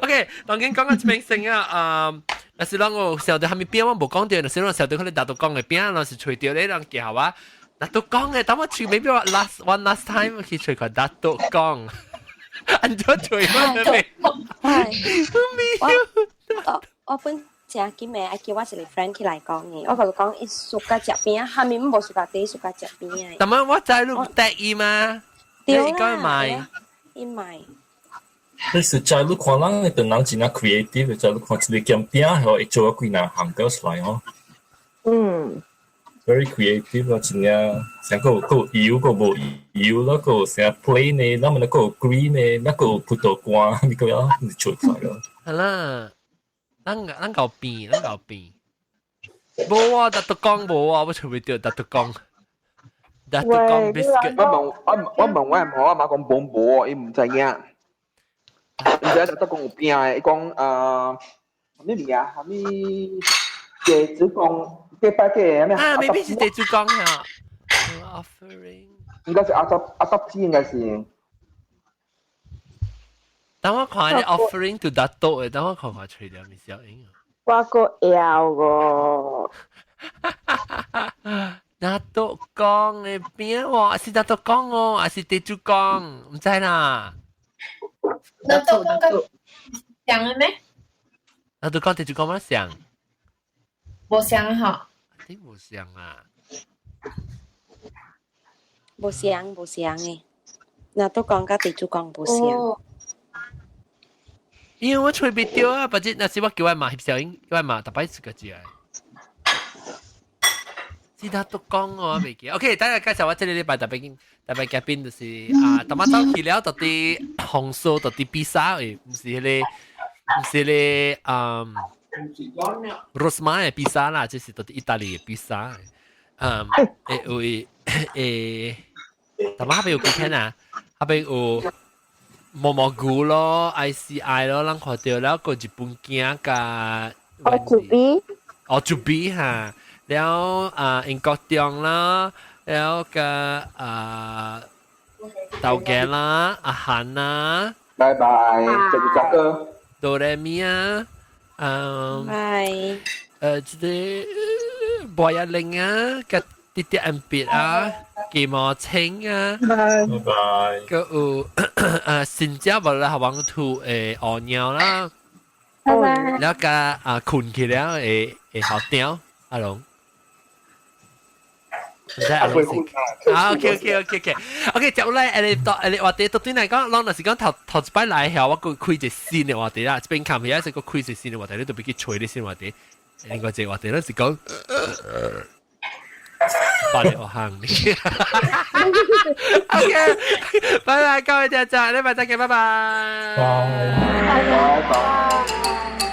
OK，當然講到這邊先啊，啊，若是咱有想到蝦米餅，我無講到，若是咱想到可能拿督公的餅，若是揣著咧人寄予我，拿督公的，等我揣，maybe 我 last one last time 去揣看拿督公。按怎揣我的我我我本正緊的，愛叫我一個 friend 起來講的，我共伊講，伊 suka 食餅，蝦米無 suka 第 suka 食餅的。但麼我知你得意嗎？對啦，應該買。伊買。你實在你看人的人真正 creative，就你看一個鹹餅，會做幾若項個出來哦。Very creative 啊，真正，成個個油個無油，那個成 plain 的，那麼那個 green 的，那個葡萄乾，你個樣你做出來咯。係啦，咱咱搞變，咱搞變。無啊，拿督公無啊，我揣袂著拿督公。拿督公 biscuit。我問我我問我阿媽，我媽講冇無，伊毋知影。毋知拿督公有餅的，伊講啊，啥物物件？啥物雞子公？幾百個咩？啊，未必是地主公啊。Offering 應該是阿執阿執子應該是。等我看你 offering to 拿督的，等我看看揣著咪小英。我閣枵個。拿督公的餅喎，是拿督公哦，還是地主公？毋知啦。拿督公佮像的咩？拿督公地主公嘛像？無像吼。你無像啊？無像無像的，拿督公佮地主公無像。因為我揣袂著啊，或者若是我叫我媽翕小影，叫我媽逐擺出個字來。是拿督公我袂記。OK，等下介紹我這個禮拜特別特別嘉賓就是啊，淡仔走去了，到佇紅酥，到佇比薩的，毋是彼個，毋是彼個嗯，Rosma 的比薩啦，這是到佇意大利的比薩。嗯，會有會，淡仔彼有幾片啊？彼有毛毛菇咯，ICI 咯，咱看著了閣日本囝佮。哦，主比。哦，主比哈，了啊英國中啦，了個啊豆家啦，阿韓啦。拜拜，謝謝大哥。哆來咪啊，嗯。拜。這個博一玲啊，佮啲啲恩別啊，雞毛青啊，拜拜。閣有新加坡啦，黃土的鴞鳥啦，拜拜。了佮啊睏起了會會好屌，阿龍。唔知阿龍是啊，OK OK OK OK OK，接落來誒，到誒話題到對來講，攏若是講頭頭一擺來後，我閣開一個新的話題啦，這邊看起來是閣開一個新的話題，你特別去揣的新話題。另外一個話題，咱是講。八六行。OK，拜拜，各位聽眾，禮拜再見，拜拜。拜拜。拜拜。